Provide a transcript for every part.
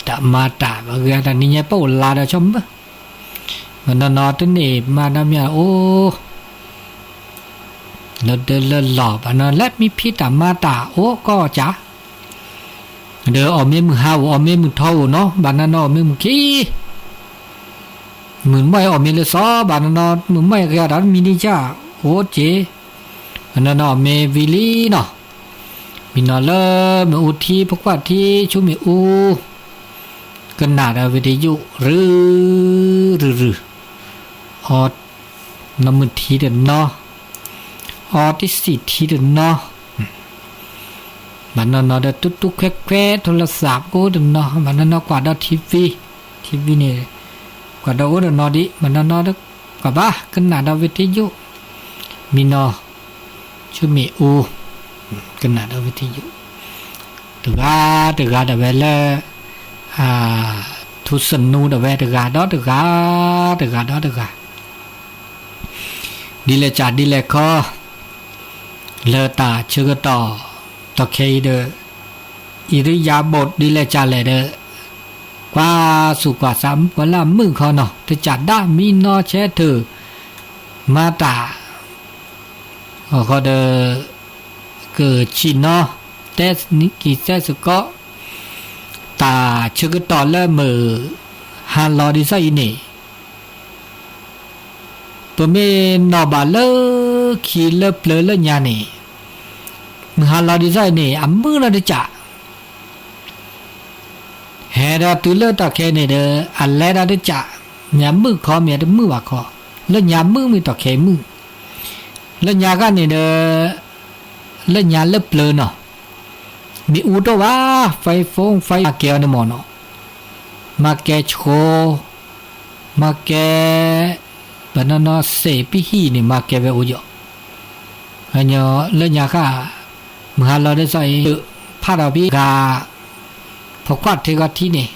တၢ်မၤတၢ် ပှၤဂ့ၤတၢ်နံၤညါ ပအိၣ်လါဒီးဆီမုၢ်, မနီၢ်နီၢ်တန့ၢ်မၤနီတမံၤအိၣ် လၢဒၢလၢလီၢ် ဘၣ်နီၢ်နီၢ်လၢမ့ၢ်ဖံးတၢ်မၤတၢ်အိၣ်ကီၢ်ကၢ်, ဒီးအီၣ်မ့ၢ်မုၢ်ဟါအိၣ် အီၣ်မ့ၢ်မုၢ်ထီအိၣ်နီၤ ဘၣ်နီၢ်နီၢ်အီၣ်မ့ၢ်မုၢ်ခံ မုၢ်မီၢ်အီၣ်မ့ၢ်လၢစီၤ ဘၣ်နီၢ်နီၢ် မုၢ်မီၢ်အီၣ်က့ၤအီၤဒီးမံၤဒံကၢ် အိၣ်က့ၤ, ဘၣ်နီၢ်နီၢ်အီၣ်မ့ၢ်ဝံၤလံနီၤ, မံနီၤလၢမ့ၣ်အူထံ ဖိခွါထံ ဆူမ့ၣ်အူ ကနၣ်ဒီးဝံၤတယုၢ် ရုၢ်ရုၢ်ရုၢ်, အီ နီၢ်မုၢ်ထံတနီၤ, အီတံၢ်စံၣ်ထံတနီၤ, ဘၣ်နီၢ်နီၢ်ဒီးတူတူခွဲခွဲ ထိလသးပကအိၣ်တနီၤ ဘၣ်နီၢ်နီၢ်ကွၢ်ဒီးထံဝံၤ, ထံဝံၤန့ၣ် ကွၢ်ဒီးအိၣ်တနီၤဒံး ဘၣ်နီၢ်နီၢ်ကွၢ်ဘၣ် ကနၣ်ဒီးဝံၤတယုၢ်, မံနီၤ ဆူမ့ၣ်အူ ကနၣ်ဒီးဝံၤတယုၢ်, တဂၤတဂၤဒၣ်ဝဲလၢ ထူသနူဒၣ်ဝဲတဂၤဒီးတဂၤ, တဂၤဒီးတဂၤ ဒ်လဲၣ်စၢ်ဒ်လဲၣ်ခီ, လၢတၢ်ဆၢကတီၢ် တီၢ်ခဲအံၤဒီး အံၤရံယၤဘိးဒ်လဲၣ်စၢ်လဲၣ်ဒီး ကွၢ်ဆူၣ်ကွၢ်စးပှၤလၢအမုာ်ခီနီၤ တစၢ်ဒၣ်မံနီၤဆဲးထုး မၤတၢ် အဃိဒီး ကဆံးနီၤ တဲက့ၤစဲစ့ၢ်ကီး တၢ်ဆၢကတီၢ်လၢမုၢ်ဟါလီၤဒ်သိးအံၤန့ၣ် ပမ့ၢ်နီၣ်ဘၣ်လၢခံလၢပျၢၤလၢညါန့ၣ် မုၢ်ဟါလီၤဒ်သိးအံၤန့ၣ် အမုာ်နီတစၢ် ဟဲဒီးတုၤလၢတၢ်ခဲအံၤန့ၣ်ဒီး အလဲၤဒီးတစၢ် မ့ၢ်အမုာ်ခီ မ့ၢ်အတမုာ်ဘၣ်ခီ, လၢညါမုာ်မ့ၢ်တၢ်ခဲအံၤမုာ်, လၢညါခါန့ၣ်ဒီး လၢညါလၢပျၢၤနီၤ, မ့ၣ်အူတအိၣ်ဘၣ်, ဖဲ phone ဖဲ မၤကဲအီၤန့ၣ်မ့ၢ်နီၤ, မၤကဲဆိ မၤကဲ ဘၣ်နီၢ်နီၢ်စ့းပဟံၣ်န့ၣ် မၤကဲဝဲအိၣ်ယီၤ, လၢညါခါ မုၢ်ဟါလီၤဒ်သိးအံၤ ဖးထီၣ်ဖဲဂၤ ဖိခွါထံဂီၤထံန့ၣ်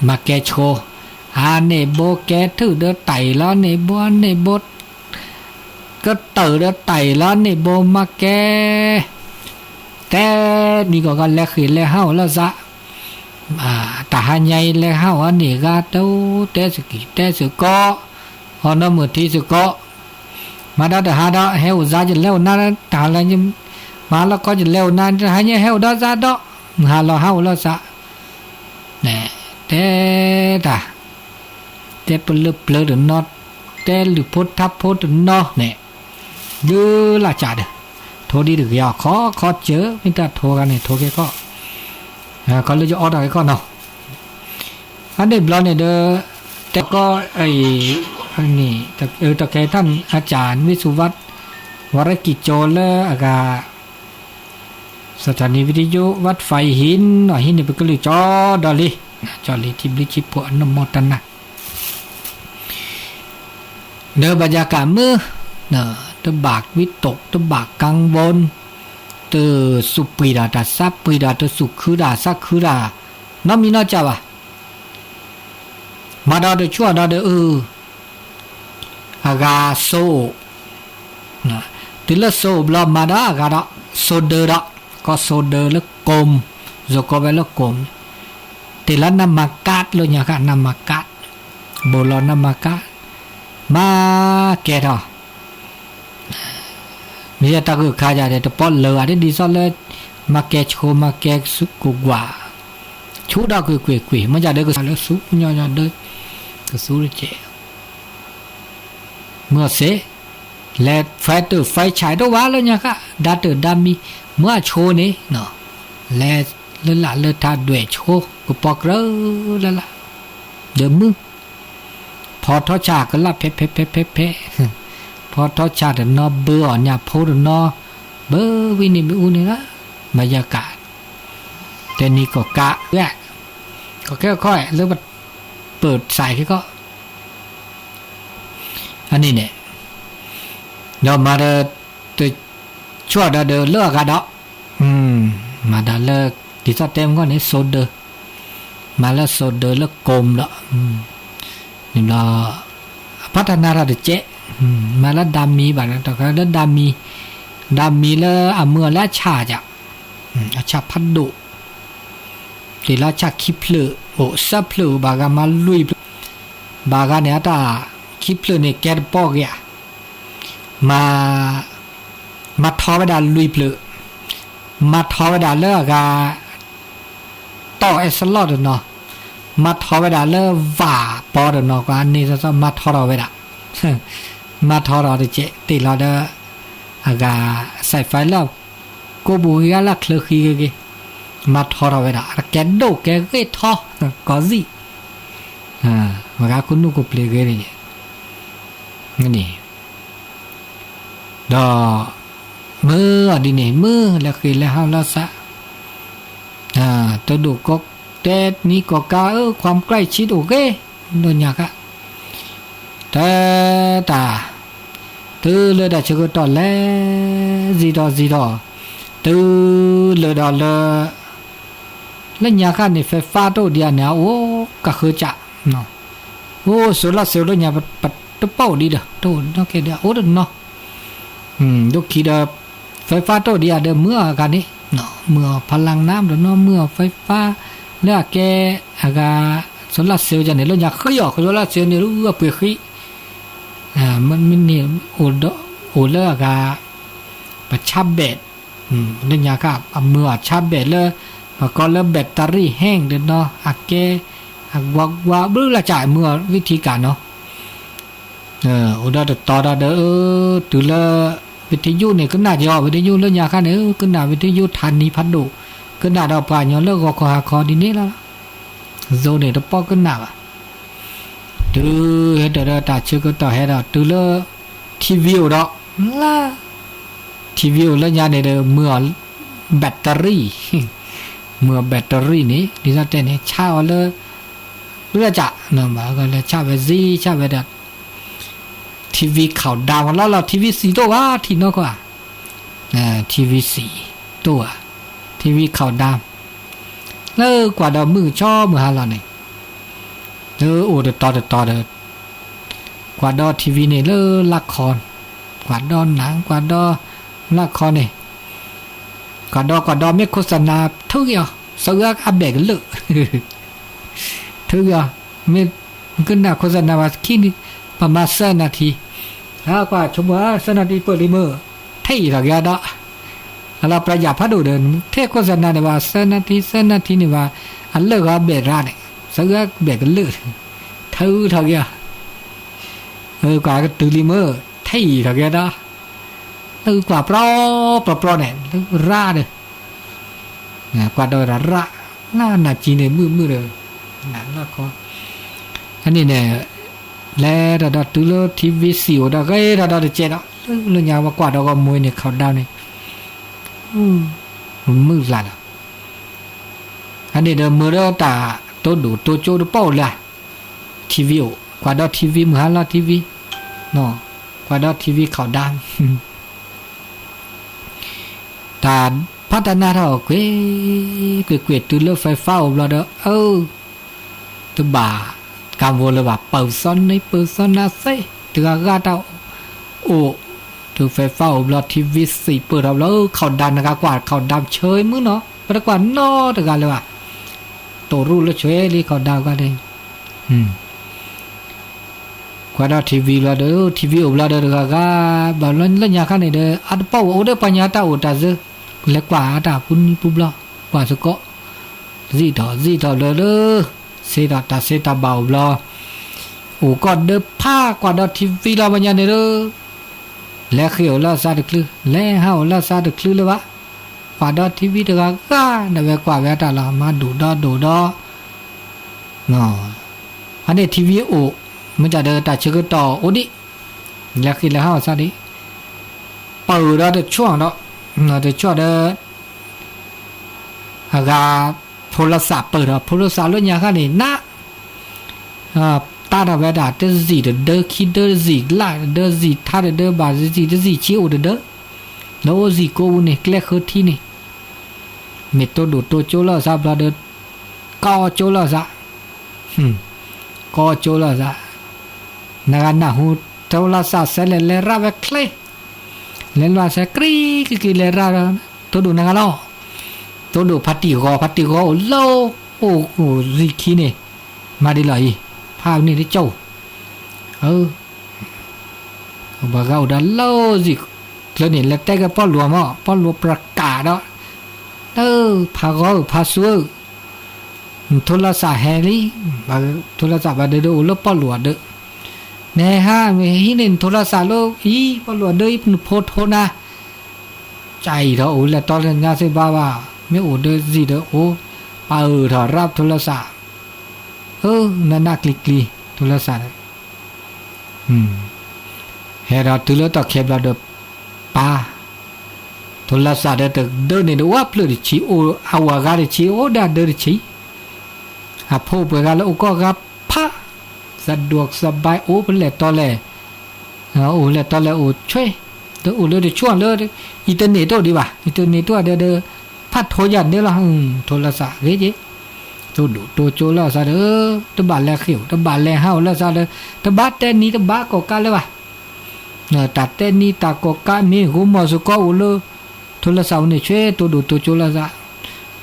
မၤကဲဆိ, အန့ၣ်ဘိကဲထုၣ်ဒီးတၢ်အံၤလီၤ န့ၣ်ဘိ အန့ၣ်ဘိ ကတၢၢ်ဒီးတၢ်အံၤလီၤ န့ၣ်ဘိမၤကဲ, တဲနံၤကီၢ်ကီၢ်လဲၤဃ့ၢ်လဲၤဟးအိၣ်လီၤသး, တၢ်ဟါညါအံၤလဲၤဟးအိၣ်အန့ၣ်ဂၤ တဲစ့ၢ်ကီး တဲစ့ၢ်ကီး, အီၣ်နီၢ်မုၢ်ထံစ့ၢ်ကီး မၤဒီးတဟါဒီး ဟဲအိၣ်သးယလဲၤအိၣ်နၤ တၢ်လၢ မၤလီၤခီယလဲၤအိၣ်နၤ တဟါညါဟဲအိၣ်ဒီးသးဒီး မုၢ်ဟါလီၤဟးအိၣ်လီၤသး, တဲတၢ်, တဲပလၢပျၢၤတနီၤ, တဲလုၢ်ဖိထါဖိတနီၤန့ၣ်, ဒုးလၢ်စၢ်ဒီး, ထိဒ်တဂ့ၤအီၤခီခီစၢၤ မ့ၢ်တၢ်ထိဂၤန့ၣ် ထိကဲခီၣ်, ခီလၢယအီၣ်တၢ်ဂ့ၤခီၣ်နီၤ အန့ၣ်ဘျီန့ၣ်ဒီး တဲကီး တၢ်ခဲထၣ် อาจารย์วิศวะ วรกิจโจรလၢအဂၤ สถานีวิทยุวัดไฟหิน အဟံးန့ၢ်ပကလုၢ်ကၠီဒီးလံ, ကၠီလံ ထံဘျုးထံဖှိၣ် အနုโมทนา ဒီးဘၣ်ယၤကးမုၢ် တဘၣ်ဝံတကး တဘၣ်ကၤဝီ တစူၢ်ပှံၤတၢ် တၢ်သးပှံၤတၢ် တစူၢ်ခုတၢ်သးခုတၢ် နီတမံၤနီတစၢ်ဘၣ်. မၤဒီးတဆူၣ်ဒီးဒီး အဂၤစိအိၣ်, တုၤလၢစိအိၣ်ဘျီ မၤဒီးအဂၤဒီး စိဒၢဒီး ကိးစိဒၢလၢကိး, ယကိးဝဲလၢကိး, တ့ၢ်လၢနမၤကးလၢညါဃၣ် နမၤကး, ဘိးလီၤနမၤကး, မၤကဲထီၣ် မ့ၢ်ယတၢ်ဂုာ်ခါယၤဒီး တပီၣ်လၢာ်ဂၤဒ်ဒ်သိးလၢ မၤကဲဆိ မၤကဲကိးကွၢ်, ဆူဒီးကွ့ၢ်ကွ့ၢ်ကွ့ၢ် မ့ၢ်ယၤဒီးကစၢ်လၢဆူညီညီဒီး ကသူတကဲး, မ့ၢ်အီၤစ့ၢ်, လဲၤဖဲတၢၢ်ဖဲဆဲးတအိၣ်ဘၣ်လၢညါဃၣ် ဒါတၢၢ်ဒါမံၤ မ့ၢ်အဆိန့ၣ် လဲၤလၢလၢ်လၢထါဒွဲၣ်ဆိ ကပီၤကြၢးလၢလၢ် ဒီးမုၢ် ဖီထီဆၣ်ကလၢ်ဖဲဖဲဖဲဖဲဖဲ, ဖီထီဆၣ်တနီၤ ဘၢအီၣ်ညၣ်ဖိတနီၤ, ဘၢဝံန့ၣ်မ့ၣ်အူန့ၣ်လီၤ, မၤယၤကး, တဲနံၤကီၢ်ကး, ကီၢ်ခဲခီလၢပၢၢ်စးခဲခီ, အန့ၣ်န့ၣ်, ဒီးမၤဒီး တဆူၣ်ဒီးဒီးလၢအဂၤဒီး, မၤဒီးလၢ ဒ်သိးတဲမ့ၢ်ဂီၢ်န့ၣ် စိဒၢ, မၤလၢစိဒၢလၢကိးဒီး, န့ၣ်ဘျီ အဖးတၢ်နါတၢ်တကဲး, မၤလၢဒါမံၤဘၣ်ဒီး တၢ်လၢဒါမံၤ, ဒါမံၤလၢအမုာ်အီၤလၢအဆၣ်ယၤ, အဆၣ်ဖးဒိၣ်, တ့ၢ်လၢဆၣ်ခံဖျၢၣ်အိၣ် သၢဖျၢၣ်အိၣ် ဘၣ်ဂၤမၤလွံၢ်ဖျၢၣ်, ဘၣ်ဂၤန့ၣ်အတၢ် ခံဖျၢၣ်န့ၣ်ကဲတပီၢ်က့ၤဧါ, မၤ မၤထီဝဲဒၣ်လွံၢ်ဖျၢၣ်, မၤထီဝဲဒၣ်လၢအဂၤ တီၢ်အဲၣ်စလီၢ်တနီၤ, မၤထီဝဲဒၣ်လၢဝၣ်ပီတနီၤ ကွၢ်န့ၣ်စီစီ မၤထီထီၣ်ဝဲဒၣ်, မၤထီထီၣ်တကဲး တ့ၢ်လီၤဒီး အဂၤ စဲးဖဲလၢ ကိးပူၤဂ့ၤဂၤလၢချၢဃံဂ့ၤဂ့ၤ, မၤထီထီၣ်ဝဲဒၣ် အကဲဒိၣ်ကဲဂ့ၤထီ ကီၢ်သံၣ်, မ့ၢ်ဂၤခိၣ်နူာ်ခိၣ်ပျ့ၤဂ့ၤန့ၣ်, န့ၣ် ဒီး မုၢ်အီၤဒ်န့ၣ် မုၢ်လဲၤဃ့ၢ်လဲၤဟးလီၤစး, တဒိၣ်ကီ တဲနံၤကီၢ်ကါဧၢ ความใกล้ชิดအိၣ်ဂ့ၤ လၢညါခါ, တဲတၢ် တုၤလၢတၢ်ဆၢကတီၢ်လဲၤ စံးထီၣ်စံးထီၣ်, တုၤလၢဒီးလၢ လၢညါခါန့ၣ် ไฟฟ้า တအိၣ်ဒံးဧါန့ၣ် အအိၣ်ကဃၢၤကၠး, အိၣ် solar cell လၢညါ ပတပီၣ်ဒံးဒီး တအိၣ်နီၣ်ကဲဒီး အိၣ်တနီၤ, ဒိၣ်ခံဒီး ไฟฟ้า တအိၣ်ဒံးဧါဒီး မုၢ်အီၤအဂၤန့ၣ်, မုၢ်အီၤ พลังน้ำ ဒီးနီၤ မုၢ်အီၤ ไฟฟ้า လၢအကဲအဂၤ solar cell န့ၣ် လၢညါဃံအီၤ solar cell န့ၣ် လၢအပှ့ၤဃံ မ့ၢ်န့ၣ် အိၣ်လၢအဂၤ ပဆါဘဲး လၢညါခါ အမုၢ်အီၤဆါဘဲးလၢ ပကိးလၢ แบตเตอรี่ ဟဲၣ်ဒီးနီၤ အကဲ အကွၢ်ကွၢ်ဘျုးလၢကၠး မုၢ်အီၤ ဝံထံကၣ်နီၤ, အိၣ်ဒီးတတီၤဒီးဒီး တုၤလၢ ဝံထယုၣ်န့ၣ် ကနၣ်က့ၤအီၤ ဝံထယုၣ်လၢညါခါန့ၣ် ကနၣ် ဝံထယုၣ် ဌာนี ဖးဒိၣ် ကနၣ်ဒီးပှၤကညီလၢဂီၤခီဟါခီဒ်န့ၣ်လီၤ, ယိၤန့ၣ်တပီၣ်ကနၣ်ဘၣ်, တုၤဟဲတၢ်ဒီးတၢ်ဆၢကတီၢ်ဟဲဒီးတုၤလၢ ထံဝံၤအိၣ်ဒီး လၢ ထံဝံၤအိၣ်လၢညါန့ၣ်ဒီး မုၢ်အီၤ แบตเตอรี่ မုၢ်အီၤ แบตเตอรี่ န့ၣ် ဒ်သိးတဲန့ၣ် ဆါအီၤလၢ ဘျုးလၢကၠး လဲၤဆါဝဲစ့ ဆါဝဲဒီး ထံဝံၤ countdown လီၤလီၤ ထံဝံၤ စံၣ်တိၢ်ဘၣ် ထံၣ်နီၢ်ကီၢ်ဧါ, ထံဝံၤ စံၣ်တိၢ်ဧါ, ထံဝံၤ countdown လၢကွၢ်ဒီးမုၢ်ကဆီမုၢ်ဟါလီၤန့ၣ်, လၢအိၣ်တတီၤတတီၤဒီး ကွၢ်ဒီးထံဝံၤန့ၣ်လၢလါခီ, ကွၢ်ဒီးနၤ ကွၢ်ဒီးလါခီန့ၣ်, ကွၢ်ဒီးကွၢ်ဒီးမ့ၢ်ခိၣ်စနၤ ထုးက့ၤအီၤ စီၤအၢအဘဲၣ်ကလၢာ် ထုးက့ၤအီၤ, မ့ၢ်ကနၣ်ခိၣ်စနၤဘၣ်ခံနံၤ ပမၤသၢနၣ်ထံ, ကွၢ်ဆိကမိၣ် သၢနၣ်ထံပၢၢ်လံမ့ၢ် ထဲအံၤထီၣ်က့ၤဒီး အလီၤပြယၣ်ဖးဒိၣ်ဒီး ထဲခိၣ်စနၤန့ၣ်ဘၣ် သၢနၣ်ထံ သၢနၣ်ထံန့ၣ်ဘၣ် အလၢၢ်ဂီၤဘဲၣ်ရၣ်န့ၣ် စီၤအၢအဘဲၣ်ကလၢာ် ထုးထီၣ်က့ၤအီၤ, ကွၢ်ကတုၤလံမ့ၢ် ထဲအံၤထီၣ်က့ၤဒီး လၢကွၢ်ပြီပြီပြီန့ၣ် လၢရၣ်ဒီး ကွၢ်ဒီးရၣ် လၢနၤကံန့ၣ် မုၢ်မုၢ်ဒီး နၤလၢခီ, အန့ၣ်န့ၣ် လဲၤထီၣ်ဒီးတုၤလၢ ထံဝံၤ စံၣ်အိၣ်ဒီးဂ့ၤထီၣ်ဒီးတကဲးဒီး လၢလၢညါဝဲကွၢ်ဒီးဂီၤမူန့ၣ် countdown န့ၣ် မုၢ်လၢ်လီၤ, အန့ၣ်ဒီးမုၢ်ဒီးတၢ်တိၢ်ဒိၣ်တိၢ်ကၠိတပီၣ်အိၣ်လၢ ထံဝံၤအိၣ် ကွၢ်ဒီး ထံဝံၤ မုၢ်ဟါလီၤ ထံဝံၤ ကွၢ်ဒီးထံဝံၤ countdown တၢ်ဖးတၢ်နါထီၣ်ကွ့ၢ် ကွ့ၢ်ကွ့ၢ်တုၤလၢ ไฟฟ้า အိၣ်ဘျီဒီး အၢ တဘၣ် ကၣ်ဝီၤလၢၤဘၣ် ပၢၤသီန့ၣ် ပၢၤသီနါသ့ တဂၤဂၤတၢ်အိၣ် တုၤ ไฟฟ้า အိၣ်ဘျီ ထံဝံၤ စံၣ်ပၢၢ်ထီၣ်ဘျီ countdown နကကွၢ် countdown ဆၢမုၢ်နီၤ ပတကွၢ်နီတဂၤလၢၤဘၣ် တိၢ်ရူၢ်လၢဆွဲလံ countdown ကန့ၣ် ကွၢ်ဒီးထံဝံၤဘျီဒီး ထံဝံၤအိၣ်ဘျီဒီးတဂၤဂၤ ဘၣ်လၢညါခါန့ၣ်ဒီး အတပီၣ်အိၣ်ဒီးပှၤညါတၢ်အိၣ်တၢ်စၢ လဲၤကွၢ်အတၢ်ပူၤနံၤပူၤဘျီ ကွၢ်စ့ၢ်ကီး စံၣ်ထီၣ်စံၣ်ထီၣ်ဘျီဒီး စ့ဒီးတၢ်စ့တၢ်ဘၣ်အိၣ်ဘျီ အိၣ်ကီၢ်ဒၢဖးကွၢ်ဒီးထံဝံၤလီၤပှၤညါန့ၣ်ဒီး လဲၤဃ့ၢ်အိၣ်လၢအသးတချုး လဲၤဟးအိၣ်လၢအသးတချုးလၢၤဘၣ် ကွၢ်ဒီးထံဝံၤတဂၤဂၤ ဒီးဝဲကွၢ်ဝဲအတၢ်လီၤ မၤဒိၣ်ဒီဒိၣ်ဒီး အန့ၣ်ထံဝံၤအိၣ် မ့ၢ်တၢ်ဒီးတၢ်ဆၢကတီၢ်အိၣ်ဒံး လဲၤဃ့ၢ်လဲၤဟးအိၣ်သးဒံး ပၢၢ်ဒီးတဆိၣ်ဒီး တဆိၣ်ဒီး အဂၤ ဖိလီၤသးပၢၢ်ဒီး ဖိလီၤသးလၢညါခါန့ၣ် နး တၢ်ထီၣ်ဝဲဒၣ် တစံၣ်တဒၢ ခံဒၢတစံၣ် လၢ်တဒၢ စံၣ်ထါတဒၢ ဘၣ်တစံၣ် တစံၣ်ဆံအိၣ်တဒၢ လၢအိၣ်စံၣ်ကိးပူၤန့ၣ် ကျဲဃၢၤထံန့ၣ် မ့ၢ်တိၢ်ဒိၣ်တိၢ်ကၠိလီၤသးဘျီဒီး ကီကၠိလီၤသး ကီကၠိလီၤသး နဂၤနၢ်ဟူ တၢ်လီၤသးစဲလဲၣ် လဲၤရၣ်ဝဲချ့ လဲၤလီၤစဲ ကြံကံကံ လဲၤရၣ်ဒီး တိၢ်ဒိၣ်နဂၤလီၤ တိၢ်ဒိၣ်ဖါတံၢ်ဂီၤ ဖါတံၢ်ဂီၤအိၣ်လၢ အိၣ်အိၣ်စံၢ်ခံန့ၣ်, မၤဒ်လီၤအံၤ, ဖးန့ၣ်တကၠိ, ပှၤဂၤအိၣ်ဒီးလၢစံၢ်ကျၢန့ၣ် လဲၤတဲက့ၤပီၣ်လိၤမး, ပီၣ်လိၤပြးကးဒီး, လၢဖးဂီၤဧၢ ဖးစူဧၢ, ထိလီၤစးဟဲလံ, ထိလီၤစးဘၣ်ဒၢဒၢအိၣ်လၢပီၣ်လိၤအဒၢ, နဟဲဟးမ့ၢ်ဟံးန့ၢ်နထိလီၤစးလၢအံၤ ပီၣ်လိၤအဒၢအံၤ နဖိထိနၤ ကၢ်အံၤထီၣ်အိၣ်လဲၤတီလဲၤညါစ့ၢ်ဘၣ်ဘၣ်, မ့ၢ်အိၣ်ဒီးစံၢ်ဒီးအိၣ်, ပာ်အၢၣ်ထီၣ်ရၣ်ထိလီၤစး, အၢ နနၢ်ကျံၤကျံၤ ထိလီၤစးဒီး, ဟဲဒီးတုၤလၢတီၢ်ခဲဘျီဒီး, ပၢ်, ထိလီၤစးဒီးတဒၢန့ၣ်ဒီး ဝဲဖျၢၣ်တဆံ အိၣ်အဝဲဂၤတဆံ အိၣ်ဒီးအဒၢတဆံ, အဖိပှဲၤဂၤလၢအိၣ်ကီၢ်ဂၤဖး စဒိးစဘဲ အိၣ်ဖဲလဲၣ်တီလဲၣ်, အိၣ်လဲၣ်တီလဲၣ်အိၣ်ဆွဲ, ဒီးအိၣ်လၢတဆိလၢ internet တအိၣ်ဒံးဘၣ်, internet တအိၣ်ဒီး ဖးထိယၤန့ၣ်လီၤ, ထိလီၤစးဂ့ၤက့ၤ, တိၢ်ဒိၣ်တိၢ်ကၠိလီၤစးဒီး, တဘၣ်လဲၤဃ့ၢ်အိၣ် တဘၣ်လဲၤဟးအိၣ်လီၤစးဒီး, တဘၣ်တဲနံၤတဘၣ်ကိးကးလၢၤဘၣ် တၢ်တဲနံၤတၢ်ကိးကးမ့ၢ်ဂိၢ်မီၤစ့ၢ်ကီးအိၣ်လၢ ထိလီၤစးအအိၣ်န့ၣ် ဆွဲတိၢ်ဒိၣ်တိၢ်ကၠိလီၤစး,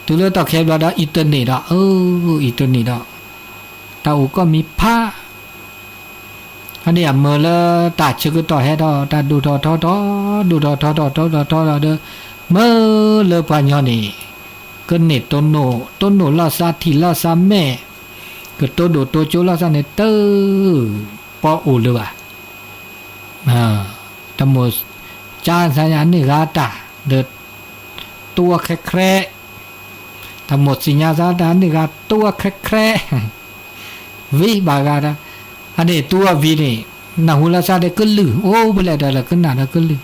တုၤလၢတီၢ်ခဲဘျီဒီး internet ဒီး, internet ဒီး, တၢ်အိၣ်ကီၢ်မံၤဖး, အန့ၣ်အမၢလၢတၢ်ဆၢကတီၢ်ဟဲထီၣ် တၢ်ဒိၣ်ထီၣ်ထီထီၣ်, ဒိၣ်ထီၣ်ထီထီၣ် ထီထီၣ်ထီထီၣ်ဒီး, မၢလၢပှၤညီန့ၣ်, ကန့ၢ်တိၢ်နိၣ် တိၢ်နိၣ်လီၤစး ထံၣ်လီၤစးမဲာ်, ကတိၢ်ဒိၣ်တိၢ်ကၠိလီၤစးန့ၣ် တပီၣ်အိၣ်လၢၤဘၣ် တၢ်မိၣ်ကၠါသးညါန့ၢ်ဂၤတၢ်ဒီး, တိၢ်ဝဲခဲခရဲ, တၢ်မိၣ်သ့ၣ်ညါသးတၢ်န့ၢ်ဂၤတိၢ်ဝဲခဲခရဲ, ဝံၤဘၣ်ဂၤဒီး, အန့ၣ်တိၢ်ဝဲဝံၤန့ၣ်, နၢ်ဟူလီၤစၢ်ဒီးကလုၢ် အိၣ်ဖဲလဲၣ်ဒီးလၢကနၣ်ဒီးကလုၢ်,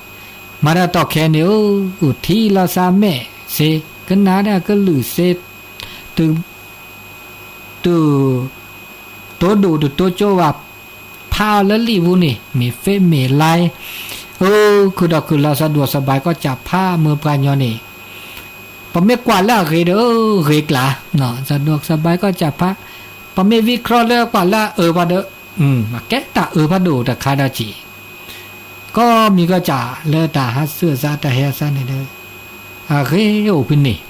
မၤဒီးတီၢ်ခဲန့ၣ်ဧၢ, အိၣ်ထံၣ်လီၤစၢ်မဲာ်စ့, ကနၣ်ဒီးကလုၢ်စ့, တုၤ တိၢ်ဒိၣ်တတိၢ်ကၠိဘၣ်, ဖးအီၤလၢလံာ်ပူၤန့ၣ် မ့ၢ် Facebook မ့ၢ် Line, အၢ ခုၣ်ဒီးခုၣ်လီၤ စးဒိၣ်စးဘါကီၢ်စးဖး မၢပှၤညီန့ၣ်, ပမ့ၢ်ကွၢ်လၢအဂ့ၤဒီး ဂ့ၤကျါ, စးဒိၣ်စးဘါကီၢ်စးဖး, ပမ့ၢ်ဝံခီလၢကွၢ်လၢအအၢဘၣ်ဒီး, ကဲတၢ်အၢဖးဒိၣ်တခါဒီးက့ၤ ကီၢ်မံၤကီၢ်စးလၢတၢ်ဟးဆူအစးတၢ်ဟဲအစးန့ၣ်ဒီး, အဂ့ၤအိၣ်ဖုန့ၣ်,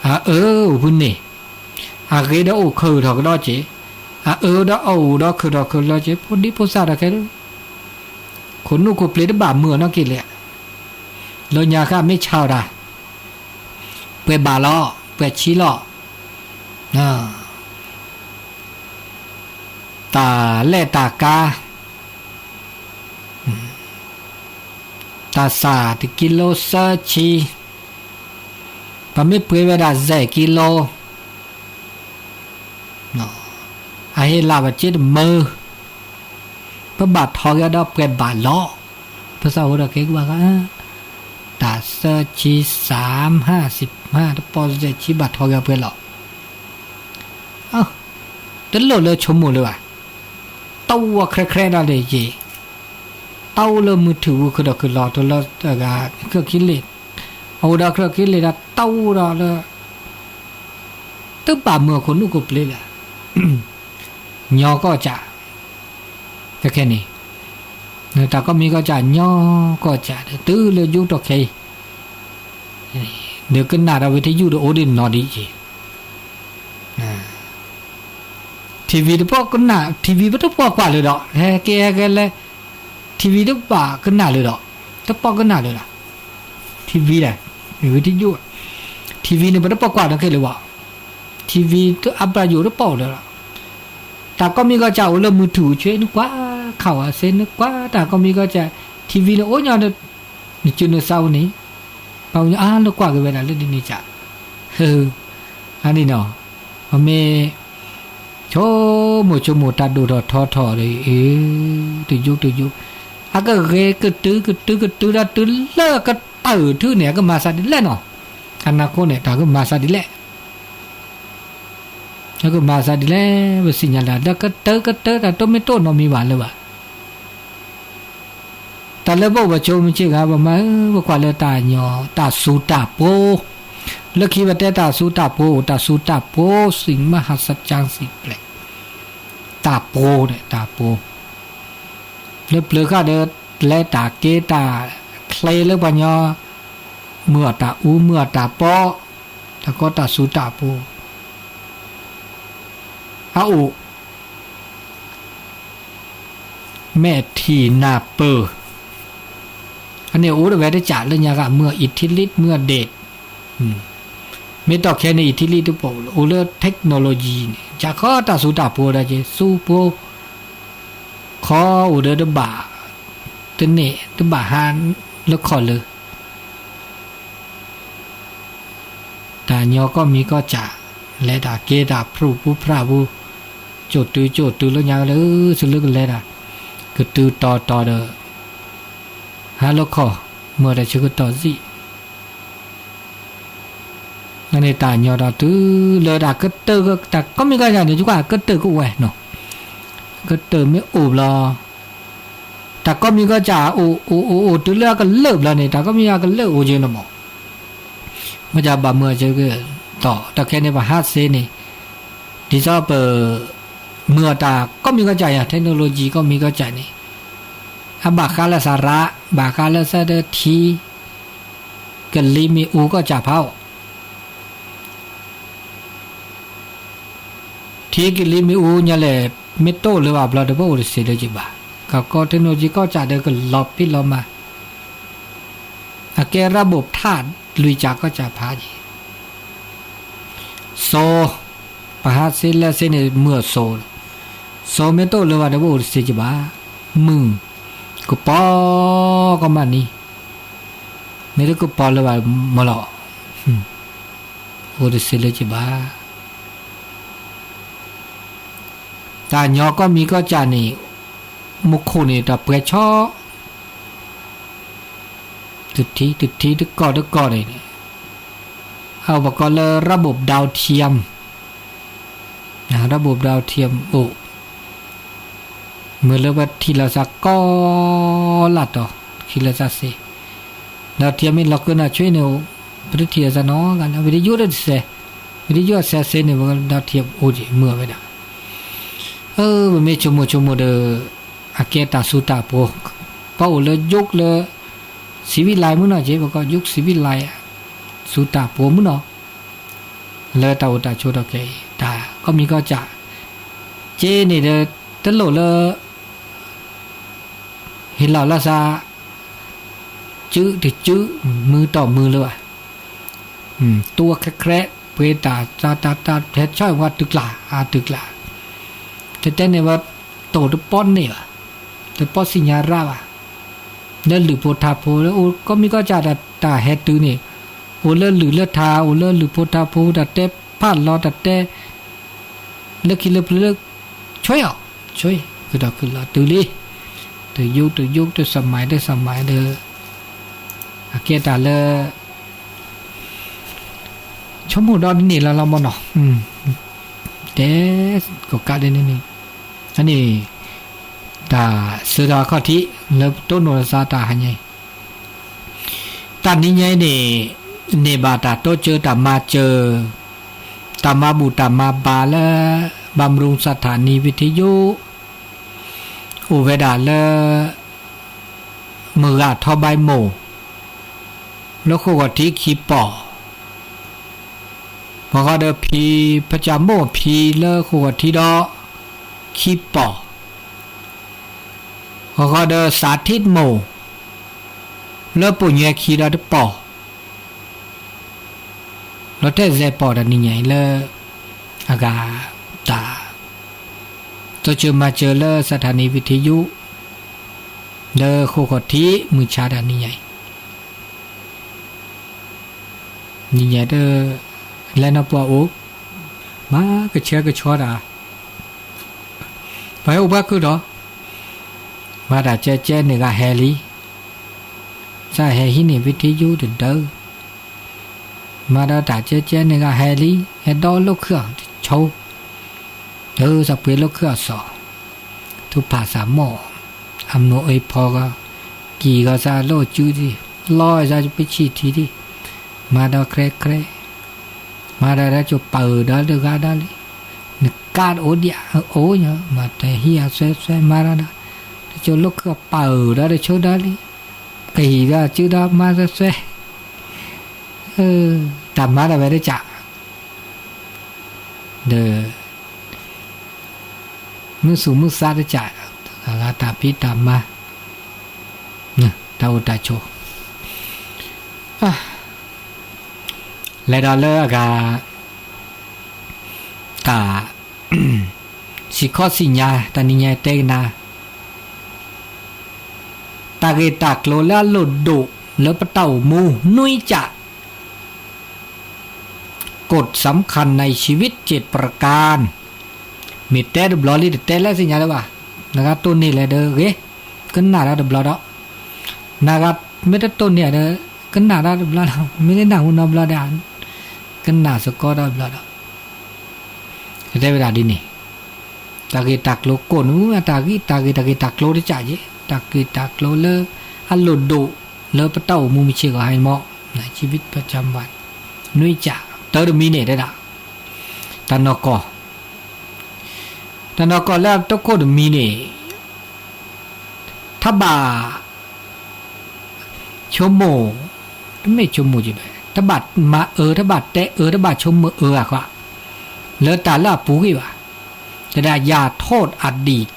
အအၢအိၣ်ဖုန့ၣ်, အဂ့ၤဒီးအိၣ်ခုၣ်ထီၣ်ကဒီးက့ၤ, အအၢဒီးအိၣ်ဒီးခုၣ်ထီၣ်ခုၣ်လီၤက့ၤ ဖိဒံဖိသၣ်ဒီးခဲလၢာ်, ခိၣ်နူာ်ခိၣ်ပျ့ၤတဘၣ်မုာ်နီတက့ၢ်လၢၤ, လၢညါဃၣ်မ့ၢ်ဆါအီၤတၢ်, ပှဲၤဘးလီၤ, ပှဲၤဆံလီၤ, တၢ်လဲၣ်တၢ်ကါ တၢ်စၢ်တကံလိသၢဆံ, ပမ့ၢ်ပှ့ၤဝဲဒၣ်စဲးကံလိ, အဟ့ၣ်လၢပစ့တမုာ်, ပဘၣ်ထီၣ်က့ၤဒီးပှဲၤဘးလီၤ, ပသးအိၣ်ဒီးကဲကဘၣ်ဂၤ, တၢ်သၢဆံ သၢဆံ သၢဆံ တပီၢ်စဲးဆံဘၣ်ထီၣ်က့ၤပှဲၤလီၤ, တလိၣ်လၢဆိကမိၣ်လၢၤဘၣ်, တအိၣ်ဝဲခြဲးခြဲးဒီးလၢယ့ၢ် တအိၣ်လၢမုၢ်ထူၣ်ပူၤခုၣ်ဒီးခုၣ်လီၤ တလၢတဂၤ ကြၢးခံလ့ၣ်, အအိၣ်ဒီးကြၢးခံလ့ၣ်ဒီးတအိၣ်ဒီးလၢ တဘၣ်မုာ်ခိၣ်နူာ်ခိၣ်ပျ့ၤလၢၤ, ညီကီၢ်စး, ခဲခဲန့ၣ်, တၢ်ကီၢ်မံၤကီၢ်စး ညီကီၢ်စးဒီးတုၤလၢယူးထီၣ်ခဲအံၤ, ဒီးကနၣ်ဒီးဝံၤထံယူၢ်ဒီးအိၣ်ဒံးနီၤဒံးက့ၤ ထံၣ်ဝံၤတပီၢ်ကနၣ် ထံၣ်ဝံၤပတပီၢ်ကွၢ်လၢၤဒီး ဟဲက့ၤဟဲက့ၤလဲၤ ထံၣ်ဝံၤတဘၣ်ကနၣ်လၢၤဒီး တပီၢ်ကနၣ်လၢၤဒီး ထံၣ်ဝံၤဒီး ဝံၤထံယူၢ် ထံၣ်ဝံၤန့ၣ် ပတပီၢ်ကွၢ်နီတက့ၢ်လၢၤဘၣ် ထံၣ်ဝံၤအဘၣ်ယိၣ်တပီၢ်အိၣ်လၢၤဒီး တၢ်ကီၢ်မံၤကီၢ်စဲၣ်အိၣ်လၢမုၢ်ထူၣ်ဆ့ နကွၢ်ခးဝဲစ့ နကွၢ်တၢ်ကီၢ်မံၤကီၢ်စဲၣ် ထံၣ်ဝံၤန့ၣ်အိၣ်ညီဒီး နစၢၤနသးအိၣ်န့ၣ် ပှၤကညီအါလၢကွၢ်က့ၤဝဲဒၣ်လၢဒ်န့ၣ်စ့ၢ် အါန့ၣ်နီၤ ပမ့ၢ် ဆိကမိၣ်ဆိကမိၣ်တၢ်ဒိၣ်ထီၣ်ထီထီၣ်ဒီး တယိတယိ အကဂ့ၤကတုၤကတုၤကတုၤဒီးတုၤလၢကတၢၢ်ထူၣ်န့ၣ် အကမၤသးဒ်လဲၣ်နီၤ အနၢ်ခိန့ၣ် တၢ်ကမၤသးဒ်လဲၣ် အကမၤသးဒ်လဲၣ် ပသ့ၣ်ညါလၢ ဒီးကတၢၢ်ကတၢၢ်တၢ်တိၢ်မ့ၢ်တိၢ်နီတမံၤဘၣ်လၢၤဘၣ် တၢ်လၢပအိၣ်ပဆိးမုၢ်ဆ့ၣ်ဂၤ ပမၤ ပကွၢ်လၢတၢ်ညီ တၢ်စူၤတၢ်ပှိၤ လၢခံပတဲတၢ်စူၤတၢ်ပှိၤ တၢ်စူၤတၢ်ပှိၤ စံးမဟါစကၢစံးပျဲး တၢ်ပှိၤန့ၣ် တၢ်ပှိၤ လၢပျၢၤဃာ်ဒီး လဲၤတၢ်က့ၤတၢ်ချ့လၢပှၤညီ မုၢ်အီၣ်တၢ်အူ မုၢ်အီၣ်တၢ်ပီ တၢ်ကီတၢ်စူၤတၢ်ပှိၤ အအိၣ် မဲာ်ထံၣ်နၢ်ပၢၢ်, အန့ၣ်အိၣ်တဝဲတကးလၢညါဂၤ မုၢ်အ internet မုၢ်အ data, မ့ၢ်တီၢ်ခဲန့ၣ် internet တပိာ်လၢ အိၣ်လၢ technology န့ၣ် ကၢ်ခီတၢ်စူၤတၢ်ပှီၤဒီးက့ၤ စူၤပှီၤ ခီအိၣ်ဒီးတဘၣ် တန့ၢ်တဘၣ်ဟါလၢခီၣ်လၢ တၢ်ညီကီၢ်မံၤကီၢ်စဲၣ် လဲၤတၢ်က့ၤတၢ် ဖြူၣ်ပူၤဖြၣ်ပူၤ, ကၠိၣ်တုၤကၠိၣ်တုၤလၢညါလၢ ဆူလၢကလဲၤတၢ် ကတုၤတီၤတီၤဒီး ဟါလၢခီၣ် မၤတၢ်ဆၢကတီၢ်စံး န့ၣ်တၢ်ညီဒီးတုၤလၢတၢ်ကတၢၢ် တၢ်ကီၢ်မံၤကီၢ်စဲၣ်န့ၣ် ယကွၢ်ကတၢၢ်ကအိၣ်ဝဲနီၤ, ကတၢၢ်မ့ၢ်အိၣ်ဘျီ တၢ်ကီၢ်မံၤကီၢ်စဲၣ် အိၣ်အိၣ်အိၣ်အိၣ်တုၤလၢအကလၢာ်ဘျီန့ၣ် တၢ်ကီၢ်မံၤကီၢ်စဲၣ်ကလၢာ်အိၣ်က့ၤနီၤမး, မ့ၢ်တၢ်ဘၣ်မုာ်အစၢကတီၢ် တၢ်ခဲန့ၣ် ပဟးစ့န့ၣ် ဒ်သိးပ မုာ်အတၢ်ကီၢ်မံၤကီၢ်စဲၣ်ယၤ technology ကီၢ်မံၤကီၢ်စဲၣ်န့ၣ် အဘၣ်ဃးလၢစးရး ဘၣ်ဃးလၢစးဒၢထံ ကလံၤမ့ၣ်အူကီၢ်စဲၣ်ဖးအီၤ ထံကလံၤမ့ၣ်အူညါလဲၣ် မ့ၢ်တအိၣ်လၢၤဘၣ်ဘျီဒီး ပအိၣ်တစ့လၢၤက့ၤဘၣ်. ကကီ technology ကီၢ်စဲၣ်ဒီးကလီၤဖံးလီၤမၤ အကဲရဘိၣ်ထၣ်လွံၢ်ကၠးကီၢ်စဲၣ်ဖးက့ၤ စီၤ ပဟးစ့လဲစ့န့ၣ် မုာ်အစီၤ စီၤမ့ၢ်တအိၣ်လၢၤဘၣ်ဒီး ပအိၣ်တစ့က့ၤဘၣ်. မုၢ် ကပီၤကီၢ်မးနံၤ မ့ၢ်တကပီၤလၢၤဘၣ်မးလီၤ အိၣ်တစ့လၢၤက့ၤဘၣ်. တၢ်ညီကီၢ်မံၤကီၢ်စဲၣ်န့ၣ် မူခိၣ်န့ၣ် တၢ်ပှဲၤဆီ တထံတထံတကီၢ်တကီၢ်န့ၣ် အဝဲကိးလၢ ระบบดาวเทียม ระบบดาวเทียม အိၣ် မ့ၢ်လၢပထံၣ်လီၤစၢ်ကီးလၢ်တီၤ ထံၣ်လီၤစၢ်စ့ ดาวเทียม မ့ၢ်လီၤကၢနၢ်ဆွ့န့ၣ် ပတထံၣ်လီၤစၢ်နီတဂၤလၢ ဝံၤဒံယိၣ်တစဲး ဝံၤဒံယိၣ်အစဲးစ့န့ၣ် ပ ดาวเทียม အိၣ်က့ၤ မုာ်ဝဲဒၣ် အၢ ပမ့ၢ်ဆိကမိၣ်ဆိကမိၣ်ဒီး အကဲတၢ်စူၤတၢ်ပှီၤ ပအိၣ်လၢ ယိးလၢ စံးဝံလၢ်မုၢ်နီၤ က့ ပကီး ယိးစံးဝံလၢ် စူၤတၢ်ပှီၤမုၢ်နီၤ လၢတၢ်အိၣ်တၢ်ဆိးထီၣ်ခဲအံၤ တၢ်ကီၢ်မံၤကီၢ်စဲၣ် က့န့ၣ်ဒီး တလိၣ်လၢ ဟ့ၣ်လီၤလၢစး စုတစု မုၢ်တီၢ်မုၢ်လၢၤဘၣ် တိၢ်ဝဲခဲးခဲး ပှ့ၤတၢ်တၢ်တၢ်တၢ် ဟဲဆီၣ်ဝဲတုၤကျါ အတုၤကျါ တဲတဲန့ၣ်ဝဲ တိၢ်တပီၢ်န့ၢ်ဘၣ် တပီၢ်စံၣ်ညါရၣ်ဘၣ် လၢလုၢ်ဖိထါဖိ လၢအိၣ်ကီၢ်မံၤကီၢ်စဲၣ် တၢ်ဟဲတုၤန့ၣ် အိၣ်လၢလုၢ်လၢထါ အိၣ်လၢလုၢ်ဖိထါဖိ တၢ်တဲဖးလီၤ တၢ်တဲ လၢခံလၢပျၢၤလၢ ဆွဲအီၤ ဆွဲ ခုၣ်ဒီးခုၣ်လီၤတုၤလံ တယုၢ်တယုၢ် တစမၤတစမၤဒီး အကဲတၢ်လၢ ဆိကမိၣ်ဒီးန့ၣ်လီၤလီၤမနီၤ တဲ ကိးကးဒ်န့ၣ်န့ၣ် အန့ၣ် တၢ်စၢၤဒီးအခီၣ်ထံး လၢပတိၢ်နီၣ်လီၤစၢ်တၢ်ဟါညါအံၤ တၢ်နံၤညါအံၤန့ၣ် န့ၢ်ဘၣ်တၢ်တိစၢၤတၢ်မၤစၢၤ တၢ်မၤဘူၣ်တၢ်မၤဘါလၢ บำรุงสถานีวิทยุ အိၣ်ဝဲဒၣ်လၢ မုၢ်ဂၤထီဘၢၣ်မိၢ် လၢဃိာ်ဂီၤထံခံပီၢ် ပှၤဃီဒီးဖံ ဖကၠၣ်မိၢ်ဖံလၢဃိာ်ဂီၤထံဒီး ခံပီၢ် ပှၤဃီဒီးစးထံမိၢ် လၢပိာ်ညဲခံဒီးတပီၢ် လီၤတဲာ်စဲးပီၢ်တၢ်နံၤညါအံၤလၢ အဂၤ တၢ် တိစၢၤမၤစၢၤလၢ สถานีวิทยุ လၢဃိာ်ဂီၤထံမုၢ်ဆါတၢ်နံၤညါအံၤ နံၤညါတ လဲၤနီၢ်ပှၤအိၣ် မၤကဆှဲကဆှီတၢ် ပှၤဟဲအိၣ်ပှၤခုၣ်ဒီး မၤတၢ်ကဲကဲန့ၣ်ဂၤဟဲလံ စးဟဲဟံးန့ၢ် วิทยุ တဒၢ မၤဒီးတၢ်ကဲကဲန့ၣ်ဂၤဟဲလံ ဟဲဒီးလိာ်ခုၣ်အီၤတဆိ ဒီးစးပှ့ၤလိာ်ခုၣ်အီၤစီၤ ထူဖးစးမိၢ် အမိၢ်အ့ဖီဂီၤ ကံၢ်ဂီၤစးလိာ်စုဒံး လီၤစးပဆံၣ်ထံဒံး မၤဒီးခြဲခြဲ မၤဒီးတၢ်ကၠိပာ်အုၣ်ဒီးတဂၤဒီးလံ နကးတအိၣ်ဒံးအိၣ်ညါ မၤတဟံးအစွဲစွဲမၤဒီးဒီး တၢ်ကၠိလိာ်ခုၣ်ပာ်အုၣ်ဒီးတဆိဒီးလံ ကဟံၣ်ဒီးစုဒီးမၤစွဲစွဲ တၢ်မၤတၢ်ဝဲတကး ဒီး မုၢ်သူၣ်မုၢ်သးတစး, အဂၤတၢ်ဖံးတၢ်မၤ, တၢ်အိၣ်တၢ်ဆိး, လဲၤဒီးလၢအဂၤ တၢ် စံၣ်ခီစံၣ်ညါ တနံၤညါတဲကနၤ, တၢ်ဂ့ၢ်တၢ်ကျိၤလၢအလိၣ်ဒိၣ်လၢပတၢ်အိၣ်မူ နွံစး กฎสำคัญในชีวิตเจ็ดประการ မ့ၢ်တဲတဘျီလံ တတဲလၢသ့ၣ်ညါလၢၤဘၣ်, နဂၤတိၢ်န့ၢ်လဲၣ်ဒီးဂ့ၤ, ကနၣ်တၢ်တဘျီဒီး, နဂၤမ့ၢ်တတိၢ်န့ၢ်ဒီး ကနၣ်တၢ်တဘျီဒီး မ့ၢ်တနၢ်ဟူနီတဘျီဒီး ကနၣ်စ့ၢ်ကီးတဘျီဒီး တဲဝဲဒၣ်ဒ်န့ၣ်, တၢ်ဂ့ၢ်တၢ်ကျိၤကိးနူ တၢ်ဂ့ၢ် တၢ်ဂ့ၢ် တၢ်ဂ့ၢ်တၢ်ကျိၤတစးက့, တၢ်ဂ့ၢ်တၢ်ကျိၤလၢအလိၣ်ဒိၣ်လၢပတၢ်အိၣ်မူမုၢ်ဆ့ၣ်ဂီၤဟါန့ၣ်မ့ၢ် ชีวิตประจำวัน နွံစး, တၢတမံၤန့ၣ်တဲဒၣ် တၢ်နီၢ်ကီၢ်, တၢ်နီၢ်ကီၢ်လၢအတခိၣ်တမံၤန့ၣ် ထီၣ်ဘၣ် ဆိကမိၣ်, တမ့ၢ်ဆိကမိၣ်က့ဘၣ်, တဘၣ်မၤအၢ တဘၣ်တဲအၢ တဘၣ်ဆိကမိၣ်အၢအဃိ, လၢတၢ်လၢအပူၤကွံာ်ဘၣ်, တဲဒၣ် อย่าโทษอดีต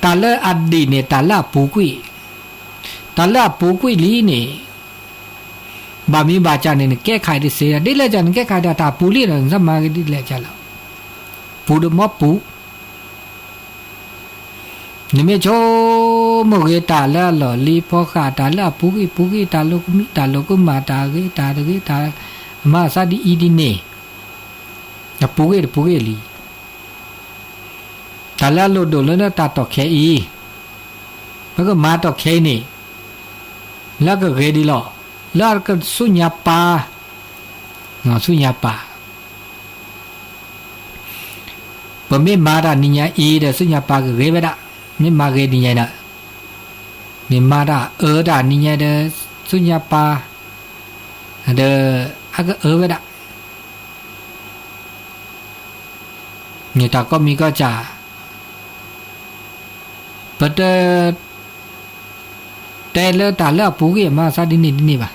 တၢ်လၢအဒံၣ်န့ၣ် တၢ်လၢအပူၤကွံာ်, တၢ်လၢအပူၤကွံာ်လံန့ၣ် ဘၣ်မံဘၣ်စးန့ၣ် နကဲခးအံၤတစ့, ဒ်လဲၣ်စးနကဲခးအံၤဒီး တၢ်ပူၤလံဒီး နသးမၤကဒ်လဲၣ်စးလီၤ, ပူၤဒီးမ့ၢ်ပူၤ နမ့ၢ်ဆိကမိၣ်ဂ့ၤတၢ်လၢအလီၢ်လံၤဖီဃာ် တၢ်လၢအပူၤကွံာ်ပူၤကွံာ် တၢ်လိၤကမံ တၢ်လိၤကမၣ် တၢ်ဂ့ၤတၢ်တဂ့ၤ တၢ်မၤသးဒ်အံၤဒ်န့ၣ်, အပူၤကွံာ်တပူၤကွံာ်လံ. တၢ်လၢအလိၣ်ဒိၣ်လၢတၢ်တီၢ်ခဲအံၤ, ပကမၤတီၢ်ခဲအံၤန့ၣ် လၢကဂ့ၤဒ်လီၤ, လၢကဆူညါပၢ်, ဆူညါပၢ် ပမ့ၢ်မၤတၢ်နံၤညါအံၤဒီး ဆူညါပၢ်ကဂ့ၤဝဲဒၣ်, မ့ၢ်မၤဂ့ၤနံၤညါဒီး, မ့ၢ်မၤတၢ်အၢတၢ်နံၤညါဒီး ဆူညါပၢ် ဒီး အကအၢဝဲဒၣ် န့ၣ်တၢ်ကိးမံၤကိးစၢ်, ပတ တဲလၢတၢ်လၢအပူၤကွံာ်အမၤသးဒ်န့ၣ်ဒ်န့ၣ်ဘၣ်.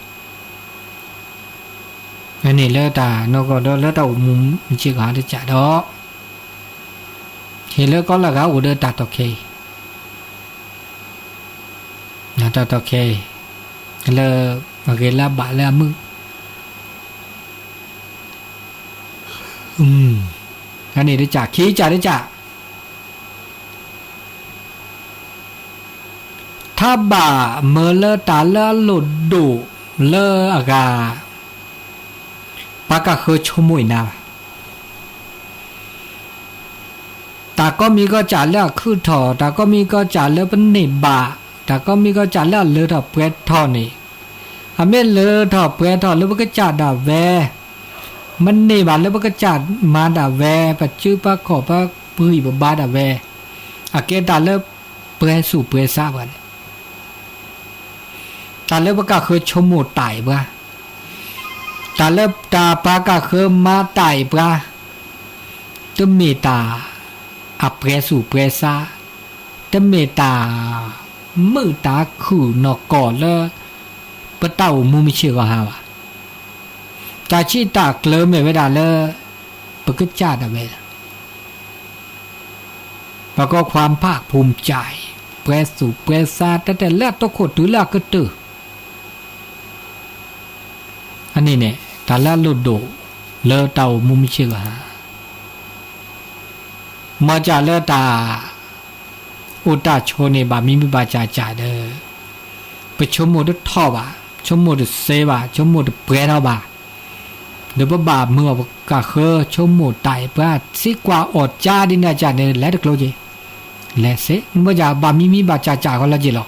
အန့ၣ်လၢတၢ်နီၢ်ကီၢ်ဒီးလၢတၢ်အိၣ်မူမုၢ်ဆ့ၣ်ဂီၤတစးဒီး, ဟ့ၣ်လၢကီၢ်လၢအဂၤအိၣ်ဒီးတၢ်တီၢ်ခဲအံၤ, တၢ်တီၢ်ခဲအံၤ, လၢအဂ့ၤလၢအဘၣ်လၢအမုာ် အန့ၣ်တစး ခံစးတစး ထီၣ်ဘၣ်မၢလၢတၢ်လၢအလိၣ်ဒိၣ်လၢအဂၤ, ပှၤကဃၢၤဆိကမိၣ်အံၤနၤဘၣ်. တၢ်ကိးမံၤကိးစၢ်လၢအခုၣ်ထီၣ်, တၢ်ကိးမံၤကိးစၢ်လၢပန့ၢ်ဘၣ်, တၢ်ကိးမံၤကိးစၢ်လၢအလၢထီၣ်ပှဲၤထီၣ်န့ၣ်, အမ့ၢ်လၢထီၣ်ပှဲၤထီၣ်လၢပကစၢ်ဒၣ်ဝဲ, မန့ၢ်ဘၣ်လၢပကစၢ်မၤဒၣ်ဝဲ, ပစုပခီၣ်ပပှံၢ်ပဘါဒၣ်ဝဲ, အကဲတၢ်လၢပှဲၤသူၣ်ပှဲၤသးပှၤန့ၣ် တၢ်လၢပကဃၢၤဆိကမိၣ်တၢ်အံၤပှၤ, တၢ်လၢတၢ်ပှၤကဃၢၤမၤတၢ်အံၤပှၤ, တမ့ၢ်တၢ်အပှဲၤသူၣ်ပှဲၤသး, တမ့ၢ်တၢ်မုာ်တၢ်ခုၣ်နီၢ်ကီၢ်လၢ ပတၢ်အိၣ်မူမုၢ်ဆ့ၣ်ဂီၤဟါဘၣ်. တၢ်ဆံးတၢ်ကျၢၤမ့ၢ်ဝဲဒၣ်လၢ ပကစၢ်ဒၣ်ဝဲ ပှၤကိး ความภาคภูมิใจ ပှဲၤသူၣ်ပှဲၤသး တဲတဲလၢအတိခိၣ်တုၤလၢအကတၢၢ်, အန့ၣ်န့ၣ် တၢ်လၢအလိၣ်ဒိၣ်လၢတၢ်အိၣ်မူမုၢ်ဆ့ၣ်ဂီၤဟါ, မ့ၢ်စၢ်လၢတၢ် အိၣ်တၢ်ဆိးန့ၣ် ဘၣ်မံမံဘၣ်စၢ်စၢ်ဒီး ပဆိကမိၣ်တထီၣ်ဘၣ်, ဆိကမိၣ်တစဲးဘၣ်, ဆိကမိၣ်တပှဲၤထီၣ်ဘၣ်, ဒီးပဘၣ်မုာ်အီၤပကဃၢၤဆိကမိၣ်တၢ်အံၤပှၤ သံကွၢ်အီၣ်ကၠါဒ်န့ၣ်စၢ်န့ၣ် လဲၤတကျိၤက့ၤ, လဲၤစ့ၢ် မ့ၢ်စၢ်ဘၣ်မံမံဘၣ်စၢ်စၢ်ဃီလၢက့ၤလီၤ,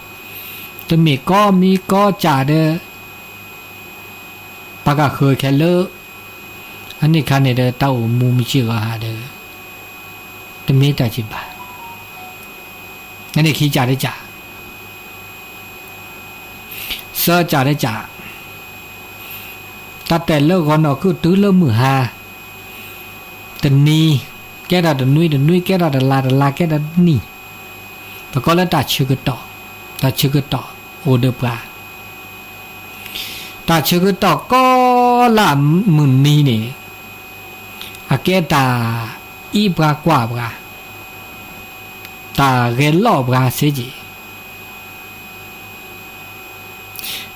တမ့ၢ်ကိးမံကိးစၢ်ဒီး ပှၤကဃၢၤခဲလၢာ်, အန့ၣ်ခါန့ၣ်ဒီး တၢ်အိၣ်မူမုၢ်ဆ့ၣ်ဂီၤဟါဒီး တမ့ၢ်တၢ်စံးဘၣ်, အန့ၣ်ခံစၢ်တစၢ်, သၢစၢ်တစၢ်, တၢ်တဲာ်လၢဂီၤနီၢ်ခုၣ်တုၤလၢမုၢ်ဟါ, တနံၤကဲထီၣ်တနွံ, တနွံကဲထီၣ်တလါ, တလါကဲထီၣ်တနံၣ်, ပကိးလၢတၢ်ဆၢကတီၢ်, တၢ်ဆၢကတီၢ်အိၣ်ဒီးပှၤ တၢ်ဆၢကတီၢ်ကိးလၢအမုၢ်နံၤန့ၣ်, အကဲတၢ်အံးပှၤကွၢ်ပှၤ, တၢ်ဂဲၤလိာ်ပှၤစ့ၢ်ကီး,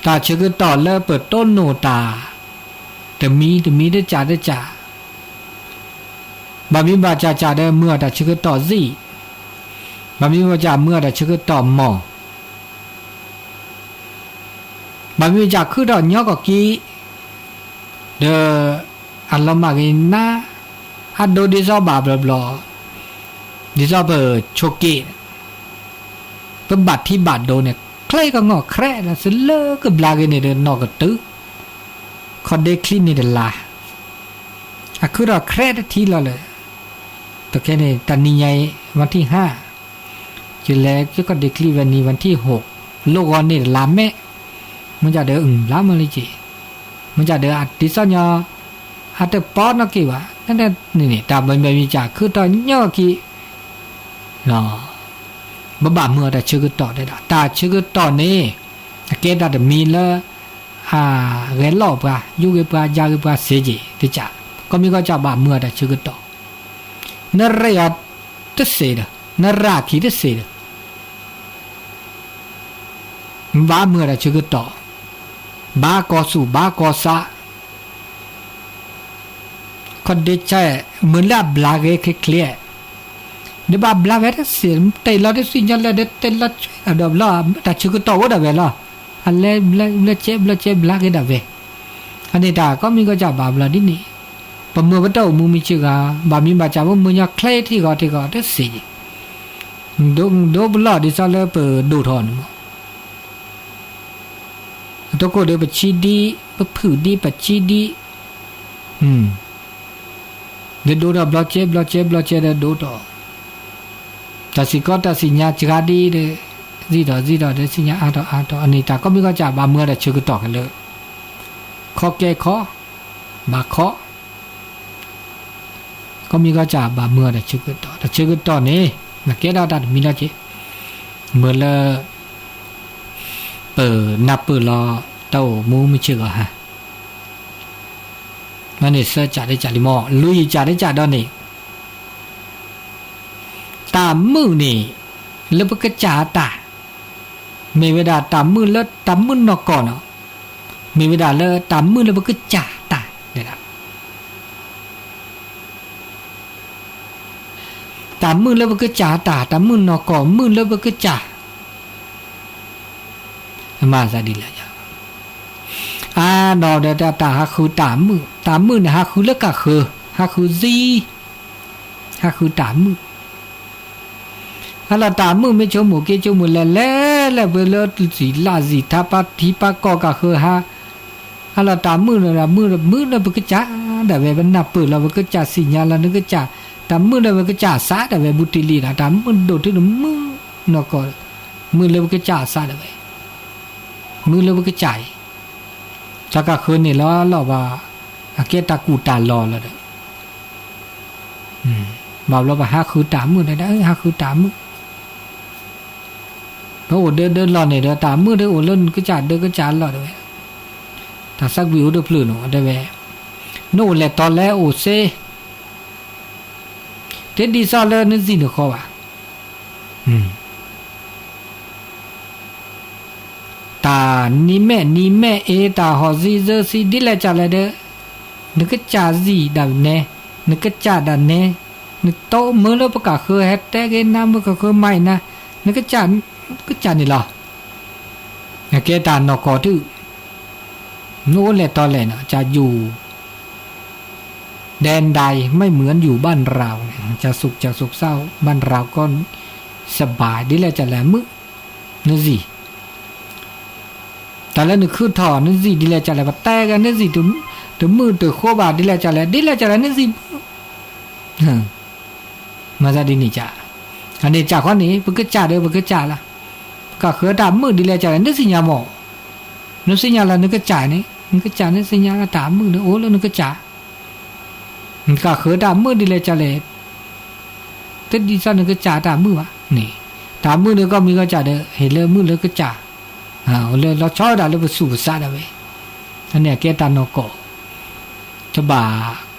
တၢ်ဆၢကတီၢ်လၢပတိၢ်နီၣ်တၢ် တမံၤတမံၤ တကၢ်တကၢ်, ဘၣ်မ့ၢ်ဘၣ်ကၢ်ကၢ်ဒီး မုာ်အီၤတၢ်ဆၢကတီၢ်စ့ၢ်, ဘၣ်မ့ၢ်ဘၣ်ကၢ် မုာ်အီၤတၢ်ဆၢကတီၢ်မီၢ် ဘၣ်မ့ၢ်ကၢ်ခုၣ်ထီၣ်ညီကီၢ်က့ၤ, ဒီး အလီၤမၢ်ဂ့ၤနၤ, အဒိဒ်သိးဘၣ်ဘျီဘျီ, ဒ်သိးပဆိးက့, ပဘၣ်ထံဘၣ်ဒိန့ၣ် ချ့ကငီၢ် ခြဲးလီၤစလၢကဘျါက့ၤန့ၣ်ဒီး နီၢ်ကတုၤ, ခီၣ်ဒ့ချံန့ၣ်တလါ, အခုၣ်ထီၣ်ခြဲးတထံၣ်လီၤလၢ, ပခဲန့ၣ် တနံၤညါအံၤ วันที่ห้า, ယလဲၤက့ၤခီၣ်ဒ့ချံဝဲနံၤ วันที่หก, လိၣ်ဂီၤန့ၢ်တလါမဲာ်, မ့ၢ်ကၢ်ဒီး အုၣ်ဘျါမးလံက့ၤ, မ့ၢ်ကၢ်ဒီး ဒ်သိးညီ အတပီနီၣ်က့ၤဘၣ်, န့ၣ်န့ၣ် တၢ်ဘၣ်မ့ၢ်ကၢ်ခုၣ်ထီၣ်ညီက့ၤ, ပဘၣ်မုာ်အီၤတၢ်ဆၢကတီၢ်ဒဲဒၣ်, တၢ်ဆၢကတီၢ်န့ၣ် အကဲတၢ်တမံၤလၢ အဂဲၤလိာ်ပှၤ, ယူးဂ့ၤပှၤ, ယါဂ့ၤပှၤစ့ၢ်ကီးတကၢ်, ကီၢ်မ့ၢ်ကီၢ်ကၢ်ဘၣ်မုာ်အီၤတၢ်ဆၢကတီၢ်, နရဲၣ်အီၤတစ့ၢ်ဒီး, နရၢ်ခံတစ့ၢ်ဒီး ဘၣ်မုာ်အီၤတၢ်ဆၢကတီၢ်, ဘၣ်ကီၢ်သူၣ်ဘၣ်ကီၢ်သး, ခီၣ်ဒ့ဆဲး, မုာ်လၢအဘျါဂ့ၤချ့ချ့, ဒီးဘၣ်ဘျါဝဲတစ့ၢ်, တဲလီၤတစ့ၢ်ညီလၢဒီးတဲလီၤဆဲးဒီးဘျီ, တၢ်ဆၢကတီၢ်အိၣ်ဒၣ်ဝဲလီၤ, အလဲၤဘျါကဲဘျါကဲဘျါက့ၤဒၣ်ဝဲ, အန့ၣ်တၢ်ကီၢ်မ့ၢ်ကီၢ်ကၢ်ဘၣ်ဘျီဒ်န့ၣ်, ပမုာ်ပတၢ်အိၣ်မူမ့ၢ်ဆ့ၣ်ဂီၤ, ဘၣ်မ့ၢ်ဘၣ်ကၢ်ပမုာ်ညီချ့ထံၣ်ဂီၤထံၣ်ဂီၤတစ့ၢ်ကီး ဒိပလီၢ်ဒ်သိးလၢပဒိၣ်ထီၣ်န့ၣ်မး, အတကိၣ်ဒီးပဆံဒံ, ပဖုၣ်ဒံပဆံဒံ, ဒီးဒိၣ်ထီၣ်ဘျီကဲဘျီကဲဘျီကဲဒီးဒိၣ်ထီၣ်, တၢ်စံၣ်ကီတၢ်စံၣ်ညါစှၤဒံဒီး, စံၣ်ထီၣ်စံၣ်ထီၣ်ဒီးစံၣ်ညါအါထီၣ်အါထီၣ်, အန့ၣ်တၢ်ကီၢ်မ့ၢ်ကီၢ်ကၢ်ဘၣ်မုာ်အီၤတၢ်ဆၢကတီၢ်ခဲလၢာ်, ခီကဲခီ, ဘၣ်ခီ ကီၢ်မ့ၢ်ကီၢ်ကၢ်ဘၣ်မုာ်အီၤတၢ်ဆၢကတီၢ်, တၢ်ဆၢကတီၢ်န့ၣ် နကဲဒၣ်တၢ်တမံၤနီၢ်က့ၤ, မုာ်လၢ ပနၢ်ပၢၢ်လီၤ တၢ်အိၣ်မူမုၢ်ဆ့ၣ်ဂီၤဟါ, မ့ၢ်န့ၣ်သၢကၢ်တကၢ်လံမး, လွံၢ်ကၢ်တကၢ်ဒီးန့ၣ် တၢ်မုာ်န့ၣ် လၢပကစၢ်အတၢ်, မ့ၢ်ဝဲဒၣ်တၢ်မုာ်လၢတၢ်မုာ်နီၢ်ကီၢ်နီၤ, မ့ၢ်ဝဲဒၣ်လၢတၢ်မုာ်လၢပကစၢ်တၢ်ဒဲဒၣ်, တၢ်မုာ်လၢပကစၢ်တၢ်, တၢ်မုာ်နီၢ်ကီၢ်မုာ်လၢပကစၢ် မၤသးဒ်လဲၣ်, အါနီၢ်ဒီးတၢ်ဟးဃုတၢ်မုာ်, တၢ်မုာ်န့ၣ် ဟးဃုလၢကးဃၢၤ, ဟးဃုစ့, ဟးဃုတၢ်မုာ်, အလီၤတၢ်မုာ်မ့ၢ်ဆိကမိၣ်က့ၤဆိကမိၣ်လဲၤလဲၤလဲၤပှဲၤလၢစံၣ်လၢစံၣ်ထါ ပှၤထံပှၤကီၢ်ကးဃၢၤဟါ, အလီၤတၢ်မုာ်န့ၣ် မုာ်လၢပကစၢ်ဒၣ်ဝဲ ပနၢ်ပၢၢ်လီၤပကစၢ် သ့ၣ်ညါလီၤနကစၢ်, တၢ်မုာ်လၢပကစၢ်အသးဒၣ်ဝဲ ဘူးတ့ၢ်လံဒီး တၢ်မုာ်ဒိၣ်တုၤန့ၣ်မုာ်နီၢ်ကီၢ်, မုာ်လၢပကစၢ်အသးဒၣ်ဝဲ, မုာ်လၢပကစၢ်အံၤ, တၢ်ကးဃၢၤန့ၣ်လီၤလီၤဘၣ်, အကဲတၢ်ကူၣ်တၢ်လီၤလီၤဒီး ဘၣ်ဘျီပဟးဃုတၢ်မုာ်ဒီး ဟးဃုတၢ်မုာ်, ပအိၣ်ဒၢဒၢလီၢ်န့ၣ်ဒီး တၢ်မုာ်ဒီးအိၣ်လၢနကစၢ်ဒၢကစၢ်လီၢ်ဒၣ်ဝဲ, တၢ်သးကွံာ်အိၣ်တဖျၢၣ်နီၤ တဲဝဲ, နအိၣ်လဲၣ်တီၤလဲၣ်အိၣ်စ့ တဒ်သိးလၢနစံၣ်နဃီဘၣ်. တၢ်နံၤမဲာ်နံၤမဲာ်အ့ တၢ်ဟီၣ်စံစၢစံ ဒ်လဲၣ်ကလဲၣ်ဒီး နကစၢ်စံၣ်ဒၣ်နဲ, နကစၢ်ဒၣ်နဲ, နတိမုာ်လၢပကးဃၢၤဟဲတဲက့ၤနၤ မုာ်ကးဃၢၤမၤအံၤနၤ, နကစၢ်, ကစၢ်န့ၣ်လီၤ. နကဲတၢ်နီၢ်ကီၢ်တုၤ နအိၣ်လဲၣ်တီၤလဲၣ်နီၤ ကစၢ်ယူၤ แดนใดไม่เหมือนอยู่บ้านเรา จะสุขจะสุขเศร้า บ้านเราก็ สบาย ဒ်လဲၣ်ကလဲၣ်မုာ်, နစံၣ်, တၢ်လၢနခုၣ်ထီၣ် နစံၣ်ဒ်လဲၣ်ကလဲၣ် ပတဲက့ၤ နစံၣ်တမုာ်တဃိဘၣ် ဒ်လဲၣ်ကလဲၣ် ဒ်လဲၣ်ကလဲၣ် နစံၣ်မုာ် မၤသးဒ်န့ၣ်က, အန့ၣ်ကဃီန့ၣ် ပကစၢ်ဒီးပကစၢ်လီၤ. ပကဃၢၤတၢ်မုာ်ဒ်လဲၣ်ကလဲၣ် နသ့ၣ်ညါမး, နသ့ၣ်ညါလၢနကစၢ်န့ၣ် နကစၢ်နသ့ၣ်ညါလၢတၢ်မုာ်န့ၣ်အိၣ်လၢနကစၢ်, နကဃၢၤတၢ်မုာ်ဒ်လဲၣ်ကလဲၣ် တဒ်သိးနကစၢ်တၢ်မုာ်ဘၣ်န့ၣ်, တၢ်မုာ်န့ၣ်ကီၢ်မံၤကီၢ်စၢ်ဒီး ဟ့ၣ်လၢမုာ်လၢကစၢ်, အိၣ်လၢလီၤဆီဝဲဒၣ်လၢပသူၣ်ပသးဒၣ်ဝဲ, အန့ၣ်အကဲတၢ်နီၢ်ကီၢ်, တဘၣ်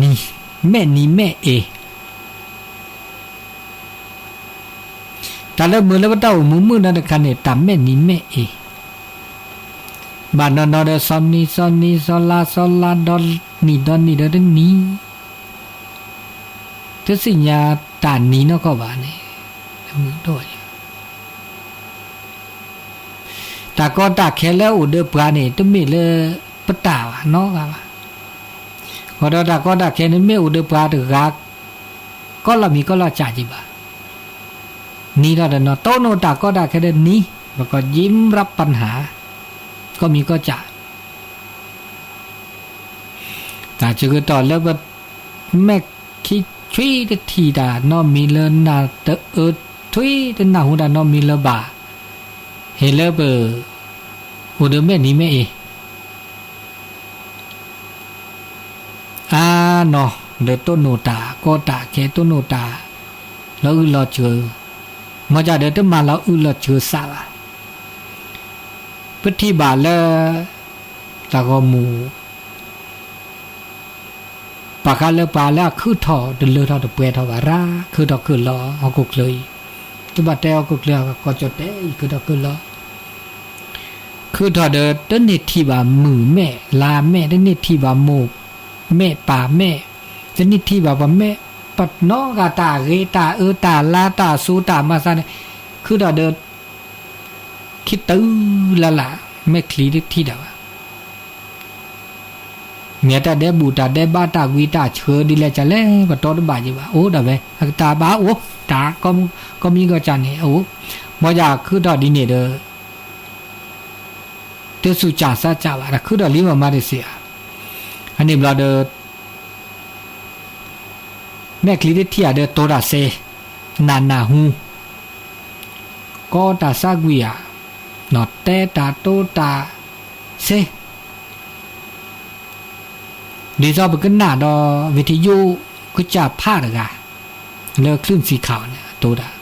နံၤ, မဲာ်နံၤမဲာ်အ့ၤ, တၢ်လၢမုာ်လၢပတၢ်အိၣ်မူမုၢ်နီတခါန့ၣ် တၢ်မဲာ်နံၤမဲာ်အ့ၤ, ဘၣ်နီၢ်နီၢ်ဒီး စီၤနံၤ စီၤနံၤ စီၤလါ စီၤလါ ဒီနံၤ ဒီနံၤဒီးတနံၤ, တသ့ၣ်ညါတၢ်နံၤနီၢ်ကီၢ်ဘၣ်န့ၣ်, တၢ်ကီတၢ်ခဲလၢအအိၣ်ဒီးပှၤန့ၣ် တမ့ၢ်လၢပတၢ်ဘၣ်နီတဂၤဘၣ်. ဃီဒီးတၢ်ကီတၢ်ခဲန့ၣ် မ့ၢ်အိၣ်ဒီးပှၤတဂၤ ကီလီၤမံၤကီလီၤစၢ်က့ၤဘၣ်. နံၤထီၣ်တနီၤ တိၢ်နီၣ်တၢ်ကီတၢ်ခဲဒီးနံၤ, ပကိး ယံရပနဟါ, ကီၢ်မံၤကီၢ်စၢ် တၢ်ဆၢကတီၢ်လၢပ မဲာ်ချံထွံတထံၣ်တၢ်နီတမံၤလၢနၢ်တအၢထွံတနၢ်ဟူတၢ်နီတမံၤလၢၤဘၣ်, ဟ့ၣ်လၢပ အိၣ်ဒီးမဲာ်နံၤမဲာ်အ့ၤ အါနီၤ ဒီးတိၢ်နီၣ်တၢ်ကီတၢ်ခဲ တိၢ်နီၣ်တၢ်လီၤအုၣ်လီၤစှၤ, မ်ကဒီးတမၤလီၤအုၣ်လီၤစှၤသးဘၣ်. ပထံၣ်ဘၣ်လၢ တၢ်ဂီၤမူး ပာ်ဃာ်လၢပှၤလၢအခုၣ်ထီၣ်တလၢထီၣ်တပှဲၤထီၣ်ဘၣ်ရၣ် ခုၣ်ထီၣ်ခုၣ်လီၤဟီၣ်ခိၣ်ချၢအံၤ, တဘၣ်တဲဟီၣ်ခိၣ်ချၢ ကီၢ်ကၠီၣ်တဲာ်အံၤ ခုၣ်ထီၣ်ခုၣ်လီၤ ခုၣ်ထီၣ်ဒီးတန့ၢ်ထံၣ်ဘၣ်မုၢ်မဲာ်လါမဲာ် တန့ၢ်ထံၣ်ဘၣ်မိၢ်မဲာ်ပၢ်မဲာ်, တန့ၢ်ထံၣ်ဘၣ်ပှၤမဲာ်ပနီၢ်ဂၤတၢ်ဂ့ၤတၢ်အၢတၢ်လါတၢ်စိတၢ်မၤသးန့ၣ်, ခုၣ်ထီၣ်ဒီး ခံတုၤလၢ်လၢ် မဲာ်ချံတထံၣ်ဒၣ်ဘၣ် မ့ၢ်တၢ်ဒဲးဘူးတၢ်ဒဲးဘးတၢ်ဝံတၢ်ဆှၢဒ်လဲၣ်ကလဲၣ် ပတီတဘၣ်ယံၤဘၣ် အိၣ်ဒၣ်ဝဲ အကတၢၢ်ဘၣ်အိၣ် တၢ် ကီၢ်မံၤကီၢ်စၢ်န့ၣ် အအိၣ်, မ်ယၤခုၣ်ထီၣ်ဒ်န့ၣ်ဒီး တစူၢ်ကၢ်စၢ်ကၢ်ဘၣ် တၢ်ခုၣ်ထီၣ်လံမၤမၤတစ့ၢ်ဧါ, အန့ၣ်ဘျီဒီး မဲာ်ချံတထံၣ်ဧါဒီးတိၤတၢ်စ့, နၢ်နၢ်ဟူ, ကီတၢ်ဆါကွံာ်ဧါ, တဲတၢ်တိၤတၢ်စ့, ဒ်သိးပကနၣ်ဒီး ဝံၤထံယိၣ်ကစၢ်ဖးတဂၤ, လၢချုၣ်စံခးအီၤန့ၣ် အတိၤတၢ်,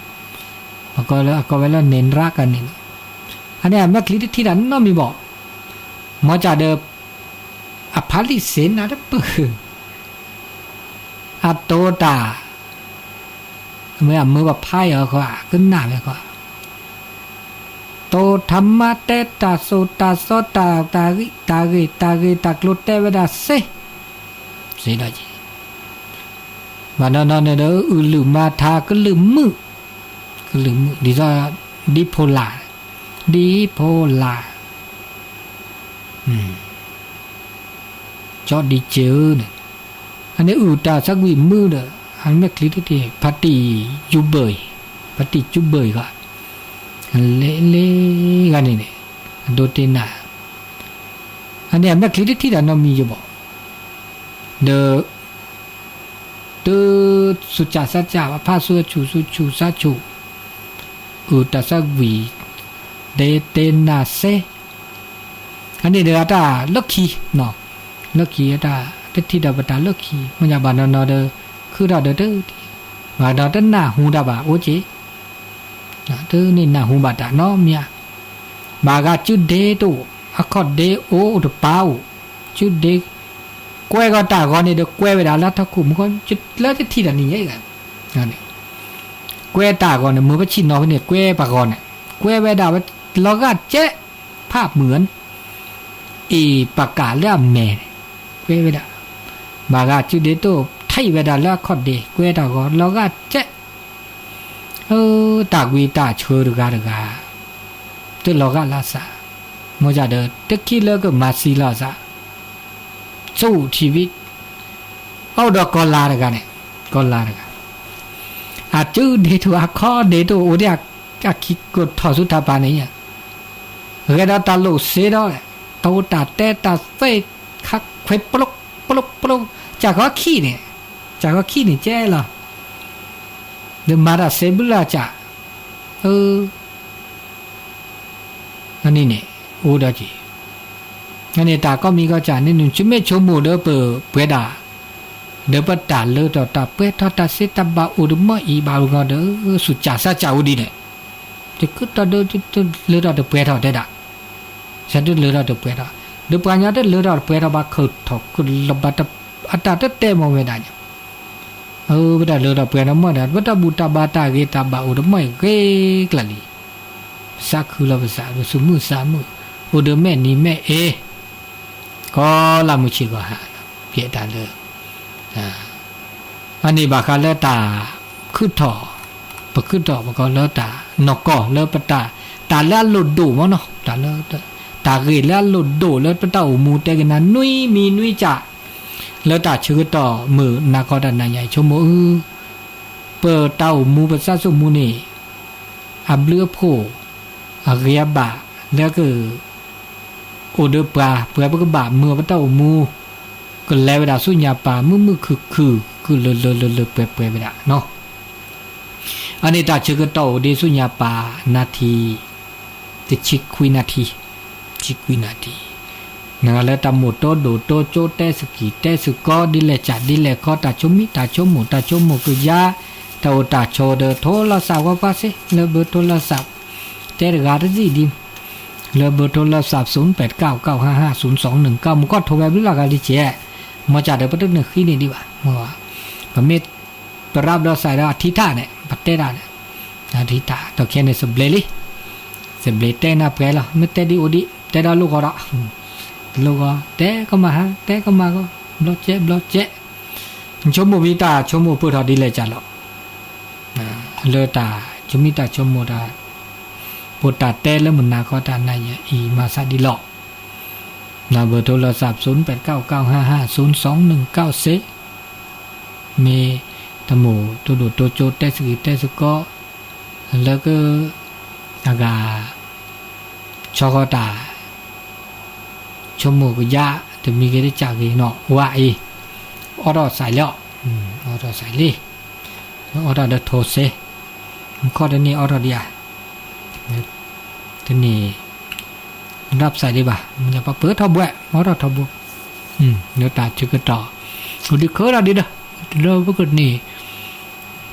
အကိးဝဲလၢန့ၣ်ရၣ်ကန့ၣ်လီၤ, အန့ၣ်အမဲာ်ချံတထံၣ်တၢ်နီတမံၤဘၣ်, မ်ကဒီး အဖးလံာ်စ့နၤတပၢၢ် အတိၤတၢ်, မ့ၢ်အမၢပဖးအီၤဃီ ကနၣ်ဝဲဃီ, တိၤထါမါတဲတၢ်စိၤတၢ်စီတၢ်တၢ်ဂ့ၢ်တၢ်ဂ့ၢ်တၢ်ကျိၤတဲဝဲဒၣ်စ့, စ့ဒီးက့ၤ, ဘၣ်နီၢ်နီၢ်န့ၣ်ဒီး အုၣ်လုၣ်မၤထါကလုၢ်မုၢ်, ကလုၢ်မုၢ် ဒ်သိး ဒံဖိလာ်, ဒံဖိလာ် ကၠီဒံက့ၤဧၢန့ၣ်, အန့ၣ်အုၣ်တၢ်သးကွံာ်မုၢ်ဒီး အမဲာ်ချံတထံၣ် ဖါတံၢ်ယူဘၢၣ်အံၤ, ဖါတံၢ်ယူဘၢၣ်အံၤဃီ, လဲၤလဲၤဂၤန့ၣ်န့ၣ်, အဒိတ့ၢ်နၤ, အန့ၣ်အမဲာ်ချံတထံၣ်တၢ်နီတမံၤယဘၣ်, ဒီး တၢ်သူၣ်စၢ်သးစၢ်ဘၣ် ဖးဆူၣ်ဆူၣ်ဆူၣ်ဆါဆူၣ်, အုၣ်တၢ်သးကွံာ်, ဒဲတဲနၤစ့, အန့ၣ်ဒီးအတၢ်လၢခံ, လၢခံအတၢ်, တထံၣ်ဒီးပတၢ်လၢခံ, မ့ၢ်ညါဘၣ်နီၢ်နီၢ်ဒီး, ခုၣ်ထီၣ်ဒီးတ, ဘၣ်ဒီးတနၢ်ဟူတၢ်ဘၣ်အိၣ်က့ၤ တန့ၢ်နၢ်ဟူဘၣ်တၢ်နီတမံၤဧါ, ဘၣ်ဂၤစုဒ့တအိၣ်, အခီၣ်ဒ့အိၣ်တပၤအိၣ်, စုဒ့, ကွဲဂီၤတၢ်ဂီၤန့ၣ်ဒီးကွဲဝဲဒၣ်လၢထီၣ်ခိၣ်မူၤဃီ, လၢတထံၣ်တၢ်နံၤညါအံၤ, ကွဲတၢ်ဂီၤန့ၣ် မ့ၢ်ပဆံၣ်နီၤဖဲန့ၣ် ကွဲပှၤဂီၤန့ၣ်, ကွဲဝဲဒၣ်ဝဲလီၤဂာ်ကဲး, ဖးမုၢ်ဧၢန့ၣ် အ့ၣ်ပကးလၢအမဲာ်န့ၣ်, ကွဲဝဲဒၣ်, ဘၣ်ဂၤစုဒ့တအိၣ် ထံၣ်ဝဲဒၣ်လၢအခီၣ်ဒ့ ကွဲတၢ်ဂီၤလီၤဂာ်ကဲး တၢ်ဝံတၢ်ဆှၢတဂၤတဂၤ, တလီၤဂာ်လၢစး, မ့ၢ်ဒၣ်ဒီး တခံလၢကမၤသံလီၤစး, ဆိၣ်ထံဝံ, အိၣ်ဒီးကီၤလၤတဂၤန့ၣ်, ကီၤလၤတဂၤ, အစုဒ့တအိၣ် အိၣ်ဒံးအခံကထီၣ်ဆူတၢ်ပၤန့ၣ်, ဂဲၤဒီးတၢ်လိၣ်စ့ဒီး, တၢ်အိၣ်တၢ်တဲတၢ်သ့ၣ်ခါခွဲးပလိၣ်, ပလိၣ်ပလိၣ်, ကၢ်ခီခံန့ၣ်, ကၢ်ခီခံန့ၣ်ကဲလီၤ, ဒီးမၤတၢ်စ့ဘုလၢကၢ်, အန့ၣ်န့ၣ်, အိၣ်ဒီးက့ၤ, အန့ၣ်တၢ်ကီၢ်မံၤကီၢ်စၢ်န့ၣ် နဆိကမိၣ်ဆိကမိၣ်ဒီးပပှဲၤဒၣ်, ဒီးပတၢ်လၢထီၣ်တၢ်ပှဲၤထီၣ်တၢ်စ့တၢ်ဘၣ်အိၣ်တမီၢ်အံၤဘၣ်ဂီၤဒီး စူၢ်ကၢ်စၢ်ကၢ်ဝဲဒ်န့ၣ်, တခုထီၣ်ဒီး လၢထီၣ်တပှဲၤထီၣ်တဲဒၣ်, စးတလၢထီၣ်တပှဲၤထီၣ်, ဒီးပှၤကညီတလၢထီၣ်တပှဲၤထီၣ်ဘၣ် ခုၣ်ထီၣ်ခုၣ်လီၤဘၣ်တ အတၢ်တတဲမ့ၢ်ဝဲဒၣ်ညါ, အဝဲတၢ်လၢတၢ်ပှဲၤဒီးမ့ၢ်ဒၣ် ပတၢ်ဘူၣ်တၢ်ဘါတၢ်ဂ့ၤတၢ်ဘၣ်အိၣ်ဒီးမ့ၢ်ဂ့ၤကျၢ်လံ, ပသးခုလီၤပသး ပသူၣ်မုာ်သးမုာ်, အိၣ်ဒီးမဲာ်နံၤမဲာ်အ့ ကီလၢမုၢ်ဆ့ၣ်ကီၢ်ဟါ, ကဲတၢ်လၢ အန့ၣ်ဘၣ်ဃးလၢတၢ်ခုၣ်ထီၣ်, ပခုၣ်ထီၣ်ပကီလၢတၢ်နီၢ်ကီၢ်လၢပတၢ်, တၢ်လၢအလိၣ်ဒိၣ်မ့ၢ်နီၤ, တၢ်လၢ, တၢ်ဂ့ၢ်လၢအလိၣ်ဒိၣ်လၢပတၢ်အိၣ်မူတဲက့ၤနၤနွံမံၤနွံကၠး, လၢတၢ်ဆၢကတီၢ်မုၢ်နၤခီတၢ်နၤညါအံၤ ဆိကမိၣ်အၢ ပတၢ်အိၣ်မူပသးဆိကမိၣ်န့ၣ် အဘျုးအဖှိၣ် အဂ့ၤအဘၣ် လၢက အိၣ်ဒီးပှၤ ပှၤပကဘၣ်မုာ်ပတၢ်အိၣ်မူ ကလဲၤဝဲဒၣ်ဆူညါပၤ မုာ်မုာ်ခုၣ်ခုၣ် ခုၣ်လၢလၢလၢလၢပှဲၤပှဲၤဝဲဒၣ်နီၤ. အန့ၣ်တၢ်ဆၢကတီၢ်အိၣ်ဒံးဆူညါပၤ နၣ်ထံၣ် တဆံခွံနၣ်ထံၣ်, ဆံခွံနၣ်ထံၣ်, နဂၤလၢတၢ်မိၣ်တိဒိၣ်တိကၠိတဲသကိး တဲသကိး ဒ်လဲၣ်စၢ်ဒ်လဲၣ်ခီ တၢ်ဆိမိၣ်တၢ်ဆိကမိၣ်ကယါ, တၢ်အိၣ်တၢ်ဆိးဒီး ထိလီၤစၣ်ဝဲပှၤစ့ လၢဘၢထိလီၤစၣ် တဲတဂၤတစံၣ်ဒံး လၢဘၢထိလီၤစၣ် သုၣ်ပၢၣ်တကၢ်ကၢ် ဟါဟါ သုၣ်သွင်နုၣ်ကၢ် မူကီၢ်ထိဝဲဘျုးလၢ်ဂၤလံကဲး, မ့ၢ်စၢ်ဒီးပတနုာ်ဃံန့ၣ်ဒံးဘၣ်, မ့ၢ်ဘၣ်, ပမ့ၢ် ပရၢဘျီစၢ်ဒီးအထံထၣ်န့ၣ် ပတဲတၢ်န့ၣ်, အထံထၣ် ဒီးခဲန့ၣ်စဘျ့လံ, စဘျ့တဲနၢ်ပှဲၤလီၤ မ့ၢ်တဲဒ်အိၣ်ဒံး တဲဒီးလိၣ်ဂီၤဒီး, လိၣ်ဂီၤ တဲကမၣ်ဟါ တဲကမၣ်ဂီၤ ဘျီကဲး ဘျီကဲး, ဆိကမိၣ်မ့ၢ်တၢ်ဆိကမိၣ်ပၢၢ်ထီၣ်ဒ်လဲၣ်ကၢ်လီၤ လၢတၢ်ဆိကမိၣ်တၢ်ဆိကမိၣ်တၢ်, ပတၢ်တဲလၢမုၢ်နၤခီတၢ်နၤယံၤအံၤမၤသးဒ်လီၤ, နဘၢထိလီၤစၣ် သုၣ်ပၢၣ်တကၢ်ကၢ် ဟါဟါ သုၣ်သွင်နုၣ်ကၢ်စ့, မ့ၢ်တၢ်မိၣ်တိဒိၣ်တိကၠိ တဲသကိးတဲသကိး, လၢက အဂၤ ဆီဃီတၢ် ဆိကမိၣ်ကယါ တမံၤဂ့ၤတစၢ်ဂ့ၤနီၤ ဝါအံၤ အိးထီၣ်စဲးလံ, အိးထီၣ်စဲးလံ, အိးထီၣ်ဒီးထိၣ်စ့, မူခီၣ်တန့ၢ်အိးထီၣ်ဒံးဧါ, တန့ၢ် နၢ်ပစဲးဒံးဘၣ်, မ့ၢ်ပှၤပၢၤထီဘိ, အိးထီၣ်ထီဘိ, လၢတၢ်ဆၢကတီၢ် အိၣ်ဒံးခဲဒၣ်ဒံးဒီး လၢပကန့ၢ်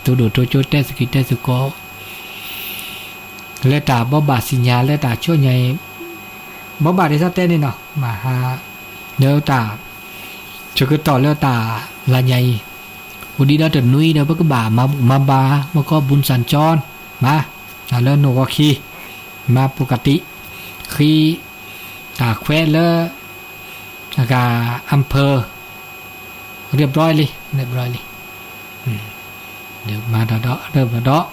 တိဒိၣ်တိကၠိတဲသကိးတဲသကိး လၢတၢ်ဘိးဘၣ်စံၣ်ညါ လၢတၢ်ဆိၣ်ညါအံၤ, ဘိးဘၣ်ဒ်သိးတဲန့ၣ်နီၤ, မၤဟါ, လၢတၢ် ဆၢကတီၢ်လၢတၢ်လၢညါအံၤ, အိၣ်ဒံးဒီးတနွံဒီး ပကဘၣ်မၤဘူၣ်မၤဘါ မ့ၢ်ကီၢ် ဘူၣ်စၣ်ကၠီၣ်, မၤ, လၢနိၣ်ဂီၤခံ, မၤပကတံၢ်, ဃံ တၢ်ခွဲးလၢ အဂၤ အမ်ဖၢၣ် เรียบร้อยလံ เรียบร้อยလံ, မၤဒီးဒီးဒီးဘၣ်ဒီး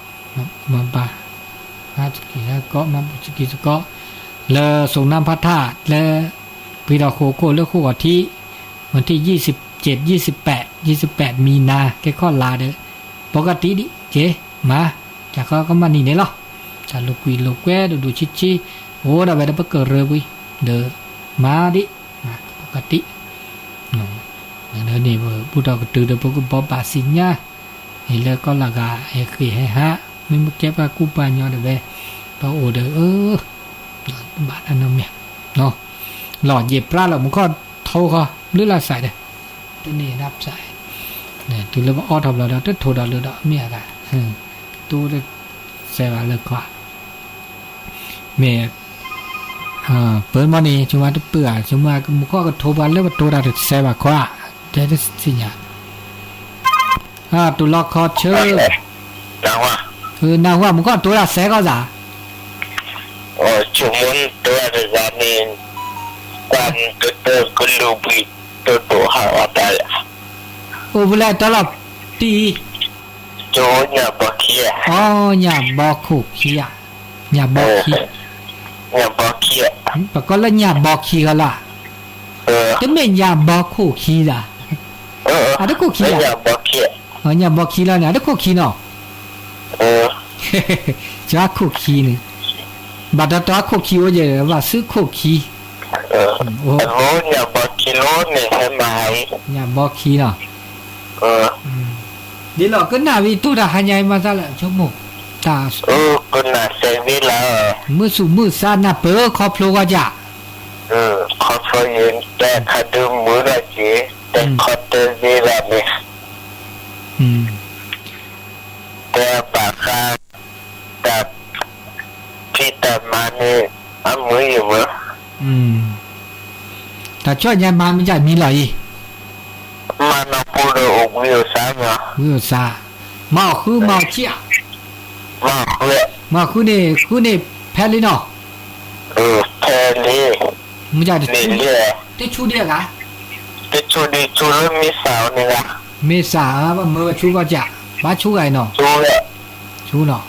မၤဘၣ် မၤစကံးစကီး မၤဘူၣ်စကံးစကီး လၢစိၤနါဖးထၣ် လၢ ပှဲၤထီၣ်ဃိာ်ခိၣ်လၢဃိာ်ဂီၤထံး วันที่ยี่สิบเจ็ด ยี่สิบแปด ยี่สิบแปด มีนา ကဲခီလာ်ဒီး ပကတံၢ်ဒံးက့ၤ မၤ တၢ်ဃီကမၣ်နံၤန့ၣ်လီၤ. တၢ်လိာ်ကွံာ်လိာ်ကွဲဒိၣ်ဒိၣ်ဆံးဆံး အိၣ်ဒၣ်ဝဲဒီးပကရၢပှံၤ ဒီး မၤဒံး ပကတံၢ် န့ၣ် ပဘူၣ်ထီၣ်ကတုၤဒီး ပကဘိးဘၣ်စံၣ်ညါ အံၤလၢကီၢ်လၢဂၤ ဟဲဃ့ၢ်ဟဲဟး မ့ၢ်မ့ၢ်ကဲပှၤကူပှၤညီဒီးဝဲ ပအိၣ်ဒီး အၢ ဘၣ်တၢ်နီတမံၤ လီၤယံာ်ပြါလီၤ မူခီၣ်ထိဃီ ဘျုးလၢ်စးဒီး တန့ၢ်ဒၣ်စး တုၤလၢပအီထီၣ်ဘျီဒီး တထိၣ်ဒီးလၢဒီး မ့ၢ်အဂၤ တိၢ်တစဲးဘၣ်လၢခွါ မ့ၢ် ပၢၤမီၢ်န့ၣ် ဆိမိၣ်တပၢၢ်ဧါ ဆိမိၣ်မူခီၣ်ကထိပှၤလၢပတိၢ်တၢ်တစဲးဘၣ်ခွါ တဲတသ့ၣ်ညါ တိၢ်လီခီဆၢ နၢ်ဟူဧါ မူခီၣ်တိၢ်တၢ်စဲးကီးစး ဆိမိၣ်တိၢ်တၢ်တဂၤန့ၣ် ကွၢ်တၢ်ကလုၢ်ဘှံး တိၢ်တိၢ်ဟးဂီၤတၢ် အိၣ်ဖဲလဲၣ်တၢ်လီၤတံၢ် ညၣ်ဘီခံ ညၣ်ဘီခိၣ်ခံဧါ ညၣ်ဘီခံ ပကိးလၢညၣ်ဘီခံဂီၤလၢ် တမ့ၢ်ညၣ်ဘီခိၣ်ခံလၢ် အတခိၣ်ခံဧါ ညၣ်ဘီခံလီၤန့ၣ် အတခိၣ်ခံနီၤ ကခိၣ်ခံန့ၣ် ဘၣ်တတီခိၣ်ခံအိၣ်ယဲၢ် ဘၣ်စုခိၣ်ခံ ညၣ်ဘီခံလီၤ ဒ်လီၤကနၣ်ဝံၤတိၢ်တၢ်ဟါညါအံၤမၤသးလၢအဆိကမိၣ် တၢ် မုၢ်သူၣ်မုၢ်သးနၢ်ပၢၢ်ခီဖျိဂီၢ်ကၢ် ခီဖျိယတဲခါဒုးမုာ်လီၤက့ၤ တဲခီတဲသ့လီၤန့ၣ် တဲဘၣ်ဃး တၢ်ဖံးတၢ်မၤန့ၣ် အမုာ်ယမုာ် တၢ်ဆိၣ်ညါမၤမ့ၢ်ကမံၤလီၤအံၤ စး, မၤအီၣ်ဃု မၤအီၣ်ကံၣ်ဧါ, မၤအီၣ်ဃုန့ၣ် ဃုန့ၣ် ဖဲလံနီၤ, ဖဲလံ, မ့ၢ်တဆူဒံးဂၤ, တဆူဒံးဆူလၢမ့ၢ်စးန့ၣ်ဂၤ, မ့ၢ်စး, မ့ၢ်ဘၣ်ဆူဂီၢ်ကး, ဘၣ်ဆူဂၤအံၤနီၤ, ဆူနီၤ,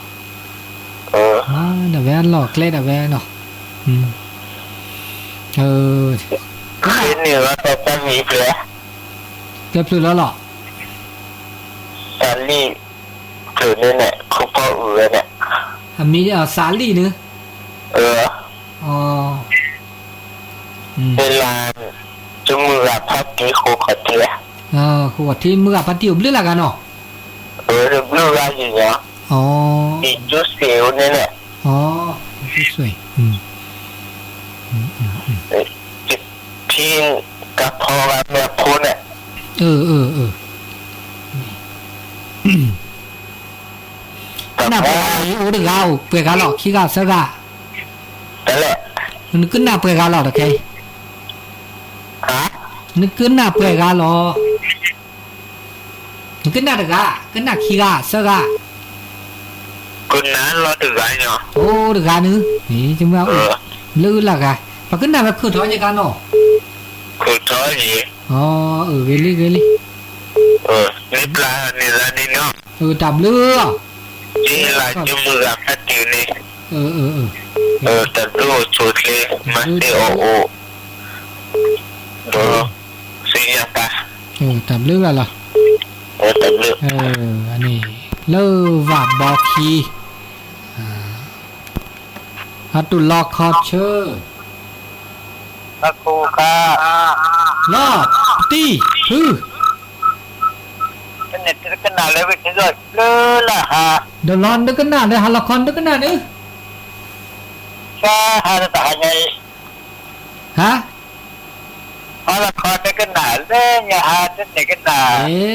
မၤဒၣ်ဝဲလီၢ်ကျဲဒၣ်ဝဲနီၤ, န့ၣ်, ကျဲဖျုးလီၤလီၤ, စးလံၣ်, ဖျုးန့ၣ်န့ၣ် ခူဖီအုၣ်ဝဲန့ၣ်, အမံၤစးလံၣ်န့ၣ်, လၢ, တမုၢ်ဂၤဖးတံၢ်ဃိခီၣ်ထံး, ဃိခီၣ်ထံးမုၢ်ဂၤဖးတံၢ်အိၣ်ဘျုးလၢဂၤနီၤ, တဘျုးဂၤယံၤညီ, အံၤကၠူစ့ၣ်အိၣ်န့ၣ်န့ၣ်, ဖံကၢ်ဖီဂၤမ့ၢ်အဖိန့ၣ်, ကနၣ်ပှဲၤဂၤလီၤ, အိၣ်တဂၤအိၣ်ပှဲၤဂၤလီၤ, ခံဂၤသၢဂၤ, နကနၣ်ပှဲၤဂၤလီၤတခဲအံၤ, နကနၣ်ပှဲၤဂၤလီၤ, နကနၣ်တဂၤ, ကနၣ်ခံဂၤသၢဂၤ, ကနၣ်လီၤတဂၤညီ, အိၣ်တဂၤန့ၣ်, ဘျုးလၢဂၤ, ပှၤကနၣ်ဝဲခုၣ်ထီၣ်ယကါနီၤ, ခုၣ်ထီၣ်ယံၤ, အၢ ဂ့ၤလံ ဂ့ၤလံ, မ့ၢ်ပျၢ်န့ၣ်လၢန့ၣ်နီၤ, တၢ်ဘျုး, ကလၢ်ကမုၢ်ဂၤဖးတံၢ်န့ၣ်, တၢ်ဘျုးအိၣ်ဆိးချ့, မၤသ့အီၣ်အိၣ်, ဒီး, သ့ၣ်ညါပၢ်, တၢ်ဘျုးလီၤ, တၢ်ဘျုး, လၢဝၣ်ဘီခံ အတူၢ်လီၤခီဆၢ, လီၤ, ပတံၢ်, ဖု, တနံၤတကနၣ်လၢဝဲတဂီၢ်လၢလၢဟါ, ဒီးလီၤနတကနၣ်လၢဟါလီၤခီနတကနၣ်န့ၣ်, ဟါ, ဟါလီၤခီတကနၣ်လၢညါဟါတန့ၢ်ကနၣ်,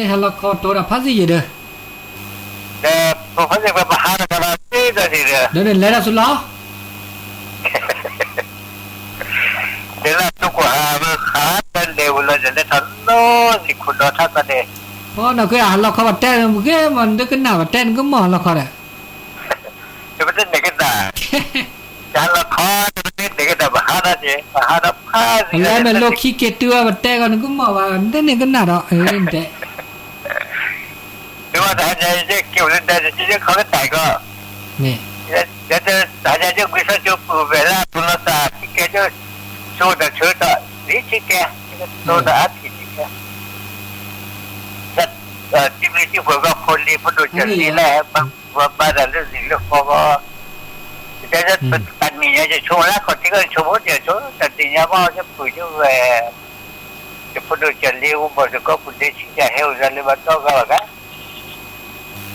ဟါလီၤခီတိၤတၢ်ဖးသံယံၤဒီး ဒီးဖိသ့ၣ်ဝဲပဟါတကလီၤသံဒီးန့ၣ်ဒီး, ဒီးန့ၣ်လဲၤတၢ်ဆူလီၤ, လဲၤလၢသူကွၢ်ဟးဝဲဟးတလဲၤဝဲလီၤဒီး လဲၤထီၣ်လီၤသံၣ်ခိၣ်ဒီးထါသးန့ၣ်, အနီၢ်က့ဟးလီၤခီပတဲနဂ့ၤမး နတကနၣ်ပတဲနကမီၢ်ဟးလီၤခီဒီး တပတန့ၢ်ကနၣ်, တဟးလီၤခီတပတန့ၢ်ကနၣ် ပဟးဒီးန့ၣ် ပဟးဒီးဖးသံ, လဲၤမဲာ်လိခံက့ၤတုၤအီၤပတဲကီးနကမီၢ်ဘၣ် နတန့ၢ်ကနၣ်ဒီး တဲ တဟါညါယက့ၤအိၣ်လၢဒဲ ယခီကတၢၢ်ကီး, တဟါညါယကွံာ်စီကၠိပူၤဝဲလၢပလီၤသးခံကဲ ယဆိတၢ်ဆၢဒီး လံခံကဲ, ယဆိတၢ်အါထံၣ်ခံကဲ, တံၤပျံၤတံၤဖုးကီးဖိလံၤ ဖိဒိၣ်ကၢ်လံၤလၢ ပှၤဘါတၢ်လၢလံၤလၢဃီကီး, ယတဲတနံၤညါယဆိလၢခီၣ်ထံးကီး ယဆိဖိတၢ်ဆိ တၢ်သ့ၣ်ညါဘၣ် ယပုၢ်ယဝဲၢ် ယဖိဒိၣ်ကၢ်လံၤ အိၣ်ဘၣ်သကိးပူၤဒ့ဆံးတၢ်ဟဲအိၣ်သးလၢဘၣ်ဒီဂၤဘၣ်ဂၤ,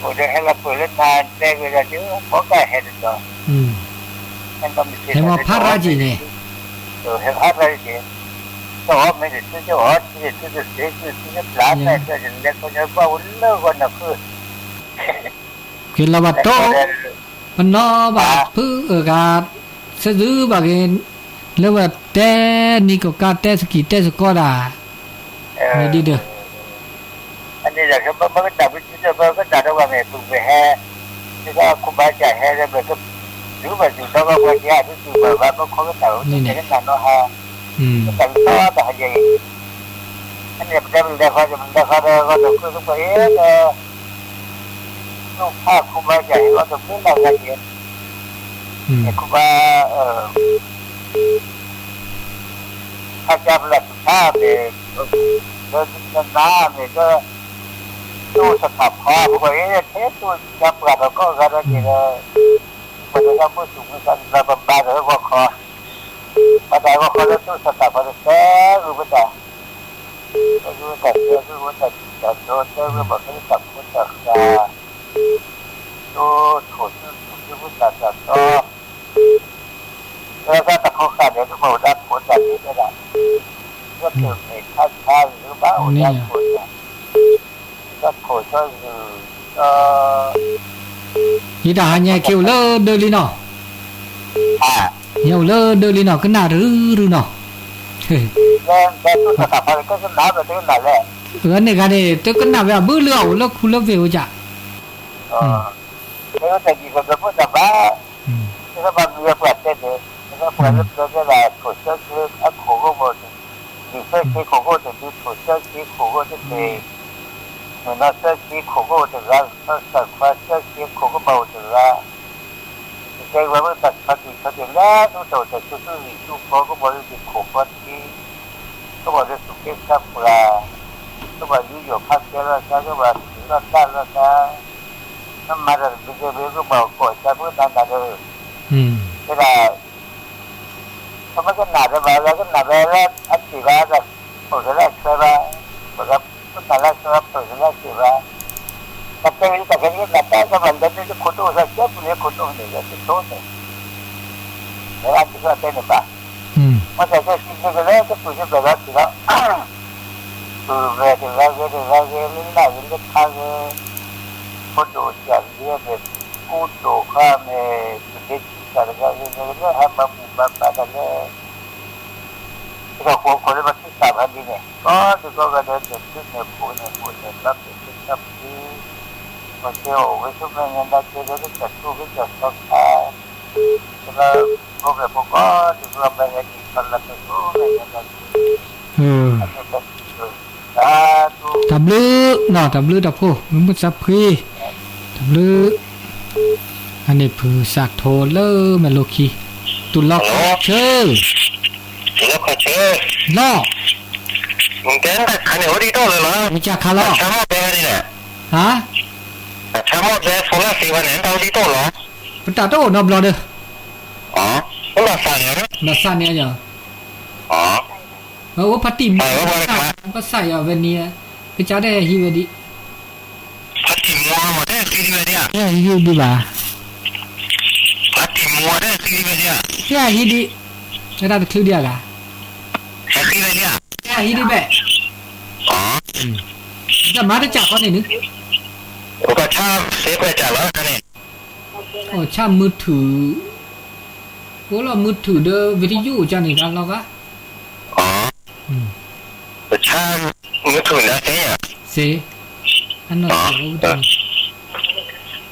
အိၣ်ဒီးဟဲလီၤပှဲၤလၢနၤတဲဂ့ၤဒီး ကီကၢ်ဟဲတဒီး, ဟဲမၤဖးရၣ်က့ၤန့ၣ်, ဟဲဖးရၣ်က့ၤ, တအီၣ်မ့ၢ်တစု တအီၣ်ထံတစု တစ့စုတစ့စုတပျၢ်မဲာ်ဒီး ယလဲၤခီညါဘၣ်ဝဲလၢဂီၤနၢ်ဃု က့ၤလီၤဘၣ်တိ, ပနီၢ်ဘၣ်ဖုအဂၤ, ဆဲးသုဘၣ်က့ၤ, လၢဝဲတဲနံၤကကါ တဲသကံၢ်တဲသကိးဒၣ်, မ့ၢ်ဒ်ဒီး အန့ၣ်ဒီး ပကနၣ်ပစုဒီး ပကနၣ်ဒီးဝဲမ့ၢ်ပုၢ်မ့ၢ်ဟဲ, ဒ်သိးခိၣ်ဘၣ်စၢ်ဟဲလၢမ့ၢ်က ဒုးဘၣ်ဒုးဒီးကီးပှၤကဲ ဒုးဒုးဘၣ်ဘၣ် ပခီကနၣ် ပကနၣ်နီၤဟါ, ပတၢ်ကစီၣ်တဟါယဲအံၤ, အန့ၣ်ပတဲပလဲၤခီဒီး ပလဲၤခီဒီး ဂီၢ်ဒီးခိၣ်သပှၢ်အံၤဒီး ကျိဖးခိၣ်ဘၣ်စၢ်ဟဲလီၤတမုၢ်လၢ်ဂၤက့ၤ, ခိၣ်ဘၣ်, ဖးကၢ်ပလၢ်သူၣ်ဖးမ့ၢ်, လၢနနါမ့ၢ်လၢ, တိၢ်သထၣ်ဖီ ပှၤအံၤထဲတိၢ်ကၢ်ပှၤဒီးကီၢ်ဂၤဒီးက့ၤဒီး, ပှၤဒီးတၢ်မုၢ်သူၣ်မုၢ်သး ပဘါဒီးဂီၢ်ခီ, ပတၢ်ဂီၢ်ခီလၢတိၢ်သထၣ်ဖီဒီး တဲဂုာ်ပတၢ် တဲဂုာ်ဝဲတၢ် တဲဂုာ်ဝဲတၢ် တဲဂုာ်ဝဲတၢ် တဲဂုာ်ဘၣ်ဖဲတၢ်ဖိတၢ်ဃာ်, တိၢ်ထိၣ်စုသူၣ်စုဖိတၢ်တၢ်တီ, လၢတၢ်တၢ်ဖိဃာ်ဒီး ကမ့ၢ်ဝဲဒၣ်ဖိတၢ်လံတဲဒၣ်, လၢတၢ်မ့ၢ်ခါဆါလၢဘၣ်အိၣ်ဒၣ်ဖိတၢ်, တၢ်ထိၣ်စီဂုာ်, ယတၢ်ဟါညါက့ၤအိၣ်လၢဒၢးလံနီၤ, ညါအိၣ်လၢဒၢးလံနီၤ ကနၣ်တရုရုနီၤ, လၢတၢ်သူၣ်တၢ်သးဖးကကနၣ်ဒီးတကနၣ်လဲၣ် အန့ၣ်ဂၤန့ၣ် တကနၣ်ဝဲအဘုလၢအအိၣ်လၢခူလၢဝ့ၢ်အိၣ်ကၢ်, တၢ်ဒ်သိးဒီးဖိသၣ်ဘၣ်, တၢ်ဘၣ်မံၤဝဲပှၤတဲန့ၣ်, တၢ်ပှၤလၢပျၢၤတဲဒၣ် ထိၣ်စၢဆ့အခိၣ်ဂိၢ်ဘၣ်န့ၣ်, ဒ်စၢဆ့ခိၣ်ဂိၢ်န့ၣ် ဒ်ထိၣ်စၢဆ့ခိၣ်ဂိၢ်တက့ၢ်, မ့ၢ်နီၢ်စၢဆ့ခိၣ်ဂိၢ်တဂၤ, သၢခါစၢဆ့ခိၣ်ဂိၢ်ဘၣ်အိၣ်တဂၤ ယတဲဝဲမ့ၢ်တၢ်ဆီတံၢ်ဆီတံၢ်လၢသူတၢ်အိၣ်တၢ်ဆိးသူၣ်ဂံၢ်သူဖီ ကဘီဒီးသ့ၣ်ခိၣ်ဖီတက့ၢ်, ကဘီဒီးသူၣ်က့သးပှၢ်, ကဘီယူးယီၣ်ဖးကဲလိာ်သး ကဘီသူၣ်လီၤတၢ်လိာ်သး, မ့ၢ်မၤတၢ်တဘျုးတဘျုးကဘီကီၢ်သးမုၢ်နၤနၤဒီး, တဲဒၣ် ပမ့ၢ်ကနၣ်ဒီးဘၣ်လၢကနၣ်ဘၣ်လၢအစံၣ်ဘၣ်, ပၢၢ်ကလၢအဆၢဘၣ်, ပကနၣ်လၢအဆၢဘၣ် ပၢၢ်ကလၢအစံၣ်ဘၣ်, တၢ်တဲဝဲလၢတၢ်ခဲလၢာ်နၢ်တၢ်ကမၤလဲၤဒ်ခိၣ်ဒိၣ်သးကဲပူၤန့ၣ် ခိၣ်ဒိၣ်န့ၣ်လၢတတိၢ်န့ၣ်, လၢအတကီၢ်တဲန့ၣ်ဘၣ်, မ့ၢ်တၢ်ကဲစံးဘျုးကလၢတပူၤကဘဲၣ်လီၤစံးလီၤ, ပူၤဝဲတဂၤဂ့ၤတဂၤဂ့ၤ လၢနၢ်ဂ့ၤလၢခါဂ့ၤ, ခိၣ်ဒိၣ်စံၣ်လံန့ၣ်, ကူဒိၣ်ခါမ့ၢ် တဘ့ၣ်ထံၣ်တၢ်တဂၤဂ့ၤဂ့ၤလၢဟဲမၤဘူၣ်မၤဘါတၢ်လၢ ပတၢ်ဃိးခိၣ်လၢပထံၣ်တၢ်ဖးဒ်န့ၣ် ကိးဒံကိးဂၤဒဲး န့ၣ်ဘျုးန့ၣ်ဖှိၣ်န့ၣ်ဘိၣ်န့ၣ် ဘျါဖျၢၣ်ဖျၢၣ်ဖျၢၣ်ဖျၢၣ်, ပှၤကဲအိၣ်ဝဲဆိမဲာ်ညါဒၣ်ကဲလၢကစၢ်ထူကစၢ်စီခါ, ကလၢ ဖိၣ်ဃဲဖိကိးဒံကိးဂၤဒဲး ဟဲက့ၤထီၣ်လၢပဂဲၤဒံးထီၣ်လၢပဂီၢ်, တၢ်ဘျုး, တၢ်ဘျုးတၢ်ဖိ မုၢ်မုၢ်သးဖှံ, တၢ်ဘျုး, အန့ၣ်ဖုစးထိလၢမဲာ်လိခံ, တူၢ်လီၤခီဆၢ, တူၢ်လီၤခီဆၢ, လီၤ, တဲတၢ်ခါန့ၣ် အိၣ်ဒံးတအိၣ်လၢၤလီၤ, မ့ၢ်ကခါလီၤ, တၢ်ဆါမီၣ်တဲန့ၣ်, ဟါ, တၢ်ဆါမီၣ်တဲ solar cell ဘၣ်န့ၣ် တၢ်အိၣ်ဒံးတအိၣ်လီၤ, ပတၢ်တအိၣ်နီတဘျီဒီး, အိၣ်လီၤစၢ်န့ၣ်, လီၤစၢ်န့ၣ်ယီၤ အိၣ်ဖးတံၢ်မူ, ဘၣ်ဆၣ်ယီၤဝဲန့ၣ်, ကစၢ်ဒၣ်ဟဲဟံးဝဲဒံး, ဖးတံၢ်မူမ့ၢ်တဟဲဟံးဒံးဝဲဒံးဧါ, ဟဲဟံးဒံးဘၣ်, ဖးတံၢ်မူတဟဲဟံးဒံးဝဲဒံးဧါ, ဟဲဟံးဒံး, ဝဲဒၣ်တချုးဒံးဧါဂၤ, ဟဲဟံးဒံးဝဲဒံးဧါ, ဟဲဟံးဒံးဘၣ်, တၢ်မၤတစၢ်ဃီန့ၣ်နုၤ, အိၣ်ဆၣ်မုၢ်ထူၣ်, အိၣ်လီၤမုၢ်ထူၣ်ဒီး ဝံၤတယုၢ်အိၣ်ကၢ်န့ၣ်ဂၤလီၤဂၤ ပဆါ, မုၢ်ထူၣ်န့ၣ်သ့, စ့, အနီၢ်စ့,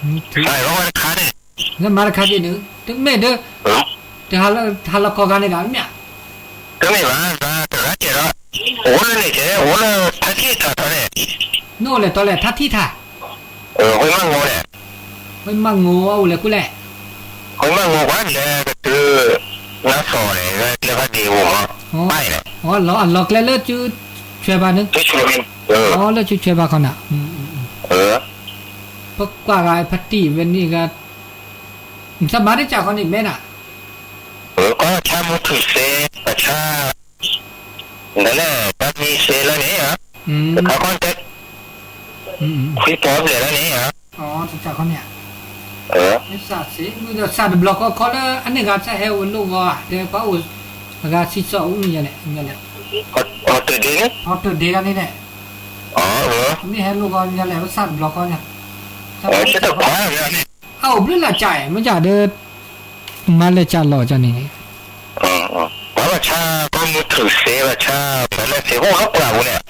မုၢ်ထူၣ်, လၢမၤတခါဒ်န့ၣ်, တမ့ၢ်ဒီး, တဟးလီၤကီၢ်ဂၤန့ၣ်ဂၤမ့ၢ်ဧါ, တမ့ၢ်ဘၣ်, တဂၤကဲဒီး, အိၣ်လၢန့ၣ်ကဲ, အိၣ်လၢထါထံၣ်ထါထီန့ၣ်, နအိၣ်လဲၣ်တီလဲၣ် ထါထံၣ်ထါ ဝ့ၢ်မၢ်ငိန့ၣ်, ဝ့ၢ်မၢ်ငိအိၣ်လဲၣ်ကူလဲၣ်, ဝ့ၢ်မၢ်ငိကွၢ်လဲၤကတုၤ, နါစီၤန့ၣ် ကျဲဖးဒံးအိၣ်မး, ဘၣ်အံၤန့ၣ်, အလီၤကျဲလၢကၠူဆွဲးဘၣ်န့ၣ်, လၢကၠူဆွဲးဘၣ်ခီနၤ, ပကွၢ်ဂၤဖးတံၢ်ဝဲန့ၣ်ဂၤ, နသးမၤတစၢ်ဃီန့ၣ်မဲနၤ, ပဆါမုၢ်ထူၣ်စ့, ပဆါ နလဲၣ် တၢ်မံစ့လၢန့ၣ်ဧါ, တခါခီတဲ, ခွံပီဘျဲၣ်လၢန့ၣ်ဧါ, တခါခီန့ၣ်, မ့ၢ်စးစ့, မ့ၢ်ဒီးစးတဘျီခီခီလၢ အန့ၣ်ဂၤစးဟဲအိၣ်လိၣ်ဂီၤဧါ, တဲပှၤအိၣ်, အဂၤစံးစီၣ်အိၣ်မ့ၢ်ယလဲၣ်, မ့ၢ်လဲၣ်, အီၤတဒ့န့ၣ်, အီၤတဒ့ဂၤန့ၣ်လဲၣ်, မ့ၢ်ဟဲလိၣ်ဂီၤမ့ၢ်ယလဲၣ် ပစးတဘျီခီညါ, အအိၣ်ဘျုးလၢ်ကၠး, မ့ၢ်ကၠးဒီး မၤလဲၤကၠးလီၤကၠးန့ၣ်, ဘၣ်ဆၣ်ကီၢ်မုၢ်ထူၣ်စ့ ဘၣ်ဆၣ် မၤလဲၤစ့အိၣ်လၢပှၢ်ပူၤန့ၣ်,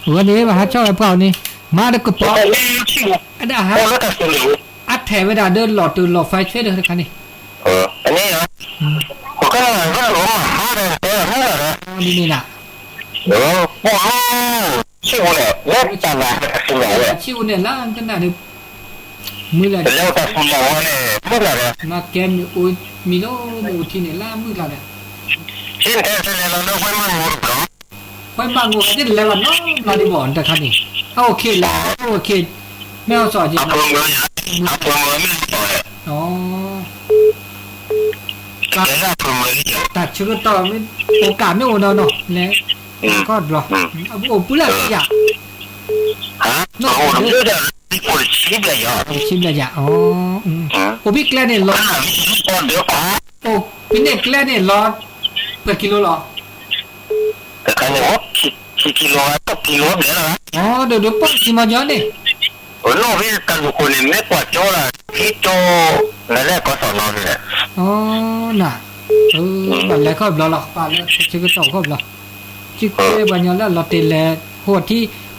ဝဲန့ၣ် ဘၣ်ဟးဆီၣ်ဝဲပှၢ်ပူၤန့ၣ်, မၤတကပီၤ, အဒၣ်ဟး, အထဲးဝဲဒၣ်ဒီးလီၤတၢ်လီၤဖဲဆွဲဒီးတခါန့ၣ်, အန့ၣ်, ပကနၣ်ကလီၤမၤဟါဒီးတဲမုၢ်လၢ်ဒီး, ဒ်န့ၣ်လၢ, ပှၢ်, ဆံၣ်ပူၤန့ၣ် လၢတၢ်လၢ်တၢ်စူၤလီၤဝဲ, ဆံၣ်ပူၤန့ၣ်လၢကနၣ်ဒီး မုၢ်လၢ်ဒီး, လၢတၢ်စူၤလီၤဝဲန့ၣ် မုၢ်လၢ်ဒီး, မၤကဲမ့ၢ်အိၣ်မံၤလီၤ မ့ၢ်အိၣ်ထံန့ၣ် လၢမုၢ်လၢ်ဒီး, ဆ့တဲလဲၤလီၤလၢဝဲမၢ်ငိတဘျီ, ဝဲမၢ်ငိ ကသ့ၣ်လဲၤဘၣ်နီတဘျီဒံးဘၣ် တခါန့ၣ်, အအိၣ်ခ့လၢ, အအိၣ်ခ့, မ့ၢ်အီၤစီၤက့, အဖၢမုၢ်, တၢ်ဆၢကတီၢ်မ့ၢ်, အိၣ်ကးမ့ၢ်အိၣ်နီၢ်နီၢ်လဲၣ်, ကီၢ်တဘျီ, အအိၣ်ပုၢ်လၢ်သံယၤ, နီၢ်, အိၣ်ဆံဘျဲၣ်ယၤ, အိၣ်ဖဲကျဲန့ၣ်လီၤ, အိၣ်ဖဲန့ၣ်ကျဲန့ၣ်လီၤ, ပှဲၤကံလိလီၤ တခါန့ၣ် ခံကံလိ တကံလိဘျဲၣ်လီၤ, ဒီးဒိးပီၢ်ကံမီၤကၠီန့ၣ်, နီၢ်ဖဲတၢ်လူၢ်ခိၣ်န့ၣ် မ့ၢ်ကွၢ်ကၠိလီၤ ခံကၠိ, နလဲၤကီၢ်စီၣ်နီၤန့ၣ်, န, ပလဲၤခီၣ်ဘျီလီၤ ပာ်လၢဆၢကတီၢ်ခီၣ်ဘျီ, စုကဲပှၤကညီလၢအလီၤတ့ၢ်လဲၤ, ဟိထံ,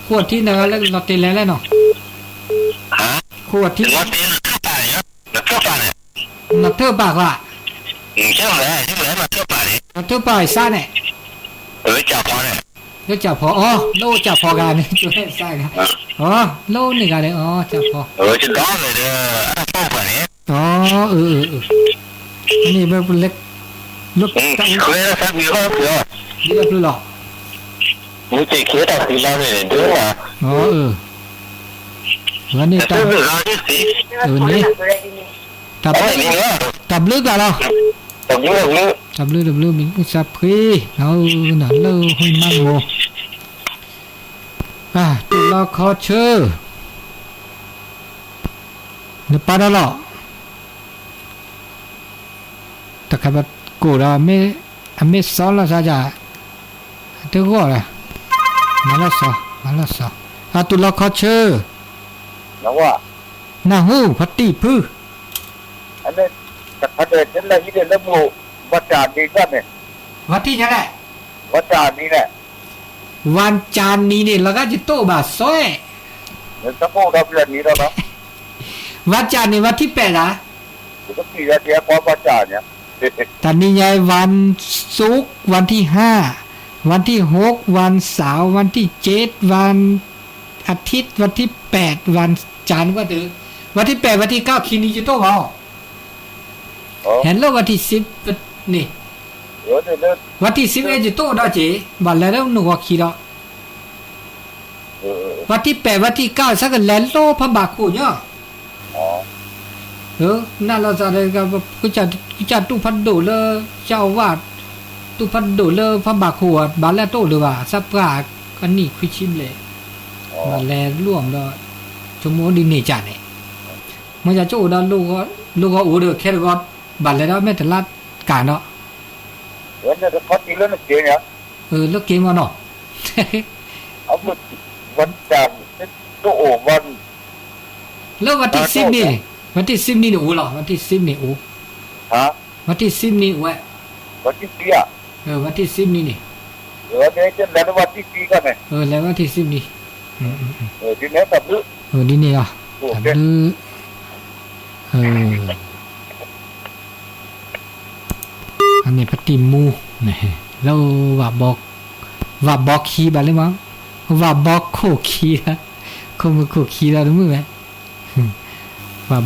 ဃိးထံန့ၣ်ဂၤလၢလီၤတဲာ်လဲၣ်လဲၣ်နီၤ, ဃိးထံ, နထၢၣ်ပာ်ဃီ, နထၢၣ်ပာ်အံၤစၢ်န့ၣ်, လၢကၠၣ်ဖီ, အီ လၢအိၣ်ကၠၣ်ဖီဂၤန့ၣ်, အီ လၢအိၣ်န့ၣ်ဂၤန့ၣ် အီ ကၠၣ်ဖီ, အီ အၢ အၢ န့ၣ် လၢ လၢ လၢဖျၢၣ်လီၤ, အီ အၢ ဝဲန့ၣ် န့ၣ် တၢ်ဘျုးတၢ်လီၤ, တၢ်ဘျုးတၢ်ဘျုး မ့ၢ်အုၣ်သးဖှံ, နၤလၢဟူမးမိၢ်, တူၢ်လီၤခီဆၢ, နပာ်ဒီးလီၤ, တၢ်ခါပကိၣ်ဒီး အမ့ၢ်စီလီၤသးဒၣ်, တဂီၢ်လၢ, မၤလီၤစီၤ, မၤလီၤစီၤ, အတူၢ်လီၤခီဆၢ, နၢ်ဟူ ဖါတံၢ်ဖု, ဝၤတံၢ်ညါလဲၣ်, ဝၤကၠၣ်နံၤန့ၣ် လီၤဂာ်ယတိၢ်ဘၣ်စီၤ, ဝၤကၠၣ်န့ၣ် ဝၤထံၣ်ပဲာ်သး, တနံၤညါ วันศุกร์ วันที่ห้า วันที่หก วันเสาร์ วันที่เจ็ด วันอาทิตย์ วันที่แปด วันจันทร์ วันที่แปด วันที่เก้า ခံနံၤယတိၢ်ဘၣ်, ဟဲလၢ วันที่สิบ န့ၣ်, วันที่สิบ ယတိၢ်ဒီးက့ၤ ဘၣ်လဲၤလၢနဂီၢ်ခံဒီး วันที่แปด วันที่เก้า ဆၢကလဲၤလိဖးဘၣ်ခိၣ်ညီ, နၢ်လီၤသးဒီး ကစၢ်တူၢ်ဖးဒိၣ်လၢ ကစၢ်အဝၣ် တူၢ်ဖးဒိၣ်လၢဖးဘၣ်ခိၣ် ဘၣ်လဲၤတအိၣ်လၢၤဘၣ် သးပှၢ်ကနံၣ်ခွံဆံဘျဲၣ်, ဘၣ်လဲၤလိအီၤဒီး ဆိကမိၣ်ဒ်န့ၣ်ကၢ်န့ၣ်, မ့ၢ်ယၤကအိၣ်ဒီး လိဂီၤအိၣ်ဒီးခဲတဂီၤ, ဘၣ်လဲၤဒီးမ့ၢ်တလါကၢ်ဒီး လၢက့ၤမနီၤ, လၢ วันที่สิบ န့ၣ်, วันที่สิบ န့ၣ်အိၣ်လီၤ, วันที่สิบ န့ၣ်အိၣ်, วันที่สิบ န့ၣ်အိၣ်ဝဲ, วันที่สิบ န့ၣ်, လဲၤ วันที่สิบ န့ၣ်, ဒ်န့ၣ်လီၤ, တၢ်ဘျုး, အန့ၣ်ဖါတံၢ်မူ, လၢ ဝၤဘီခံဘၣ်လၢမး, ဝၤဘီခိၣ်ခံ, ခိၣ်မုၢ်ခိၣ်ခံလီၤတမုာ်ဝဲ,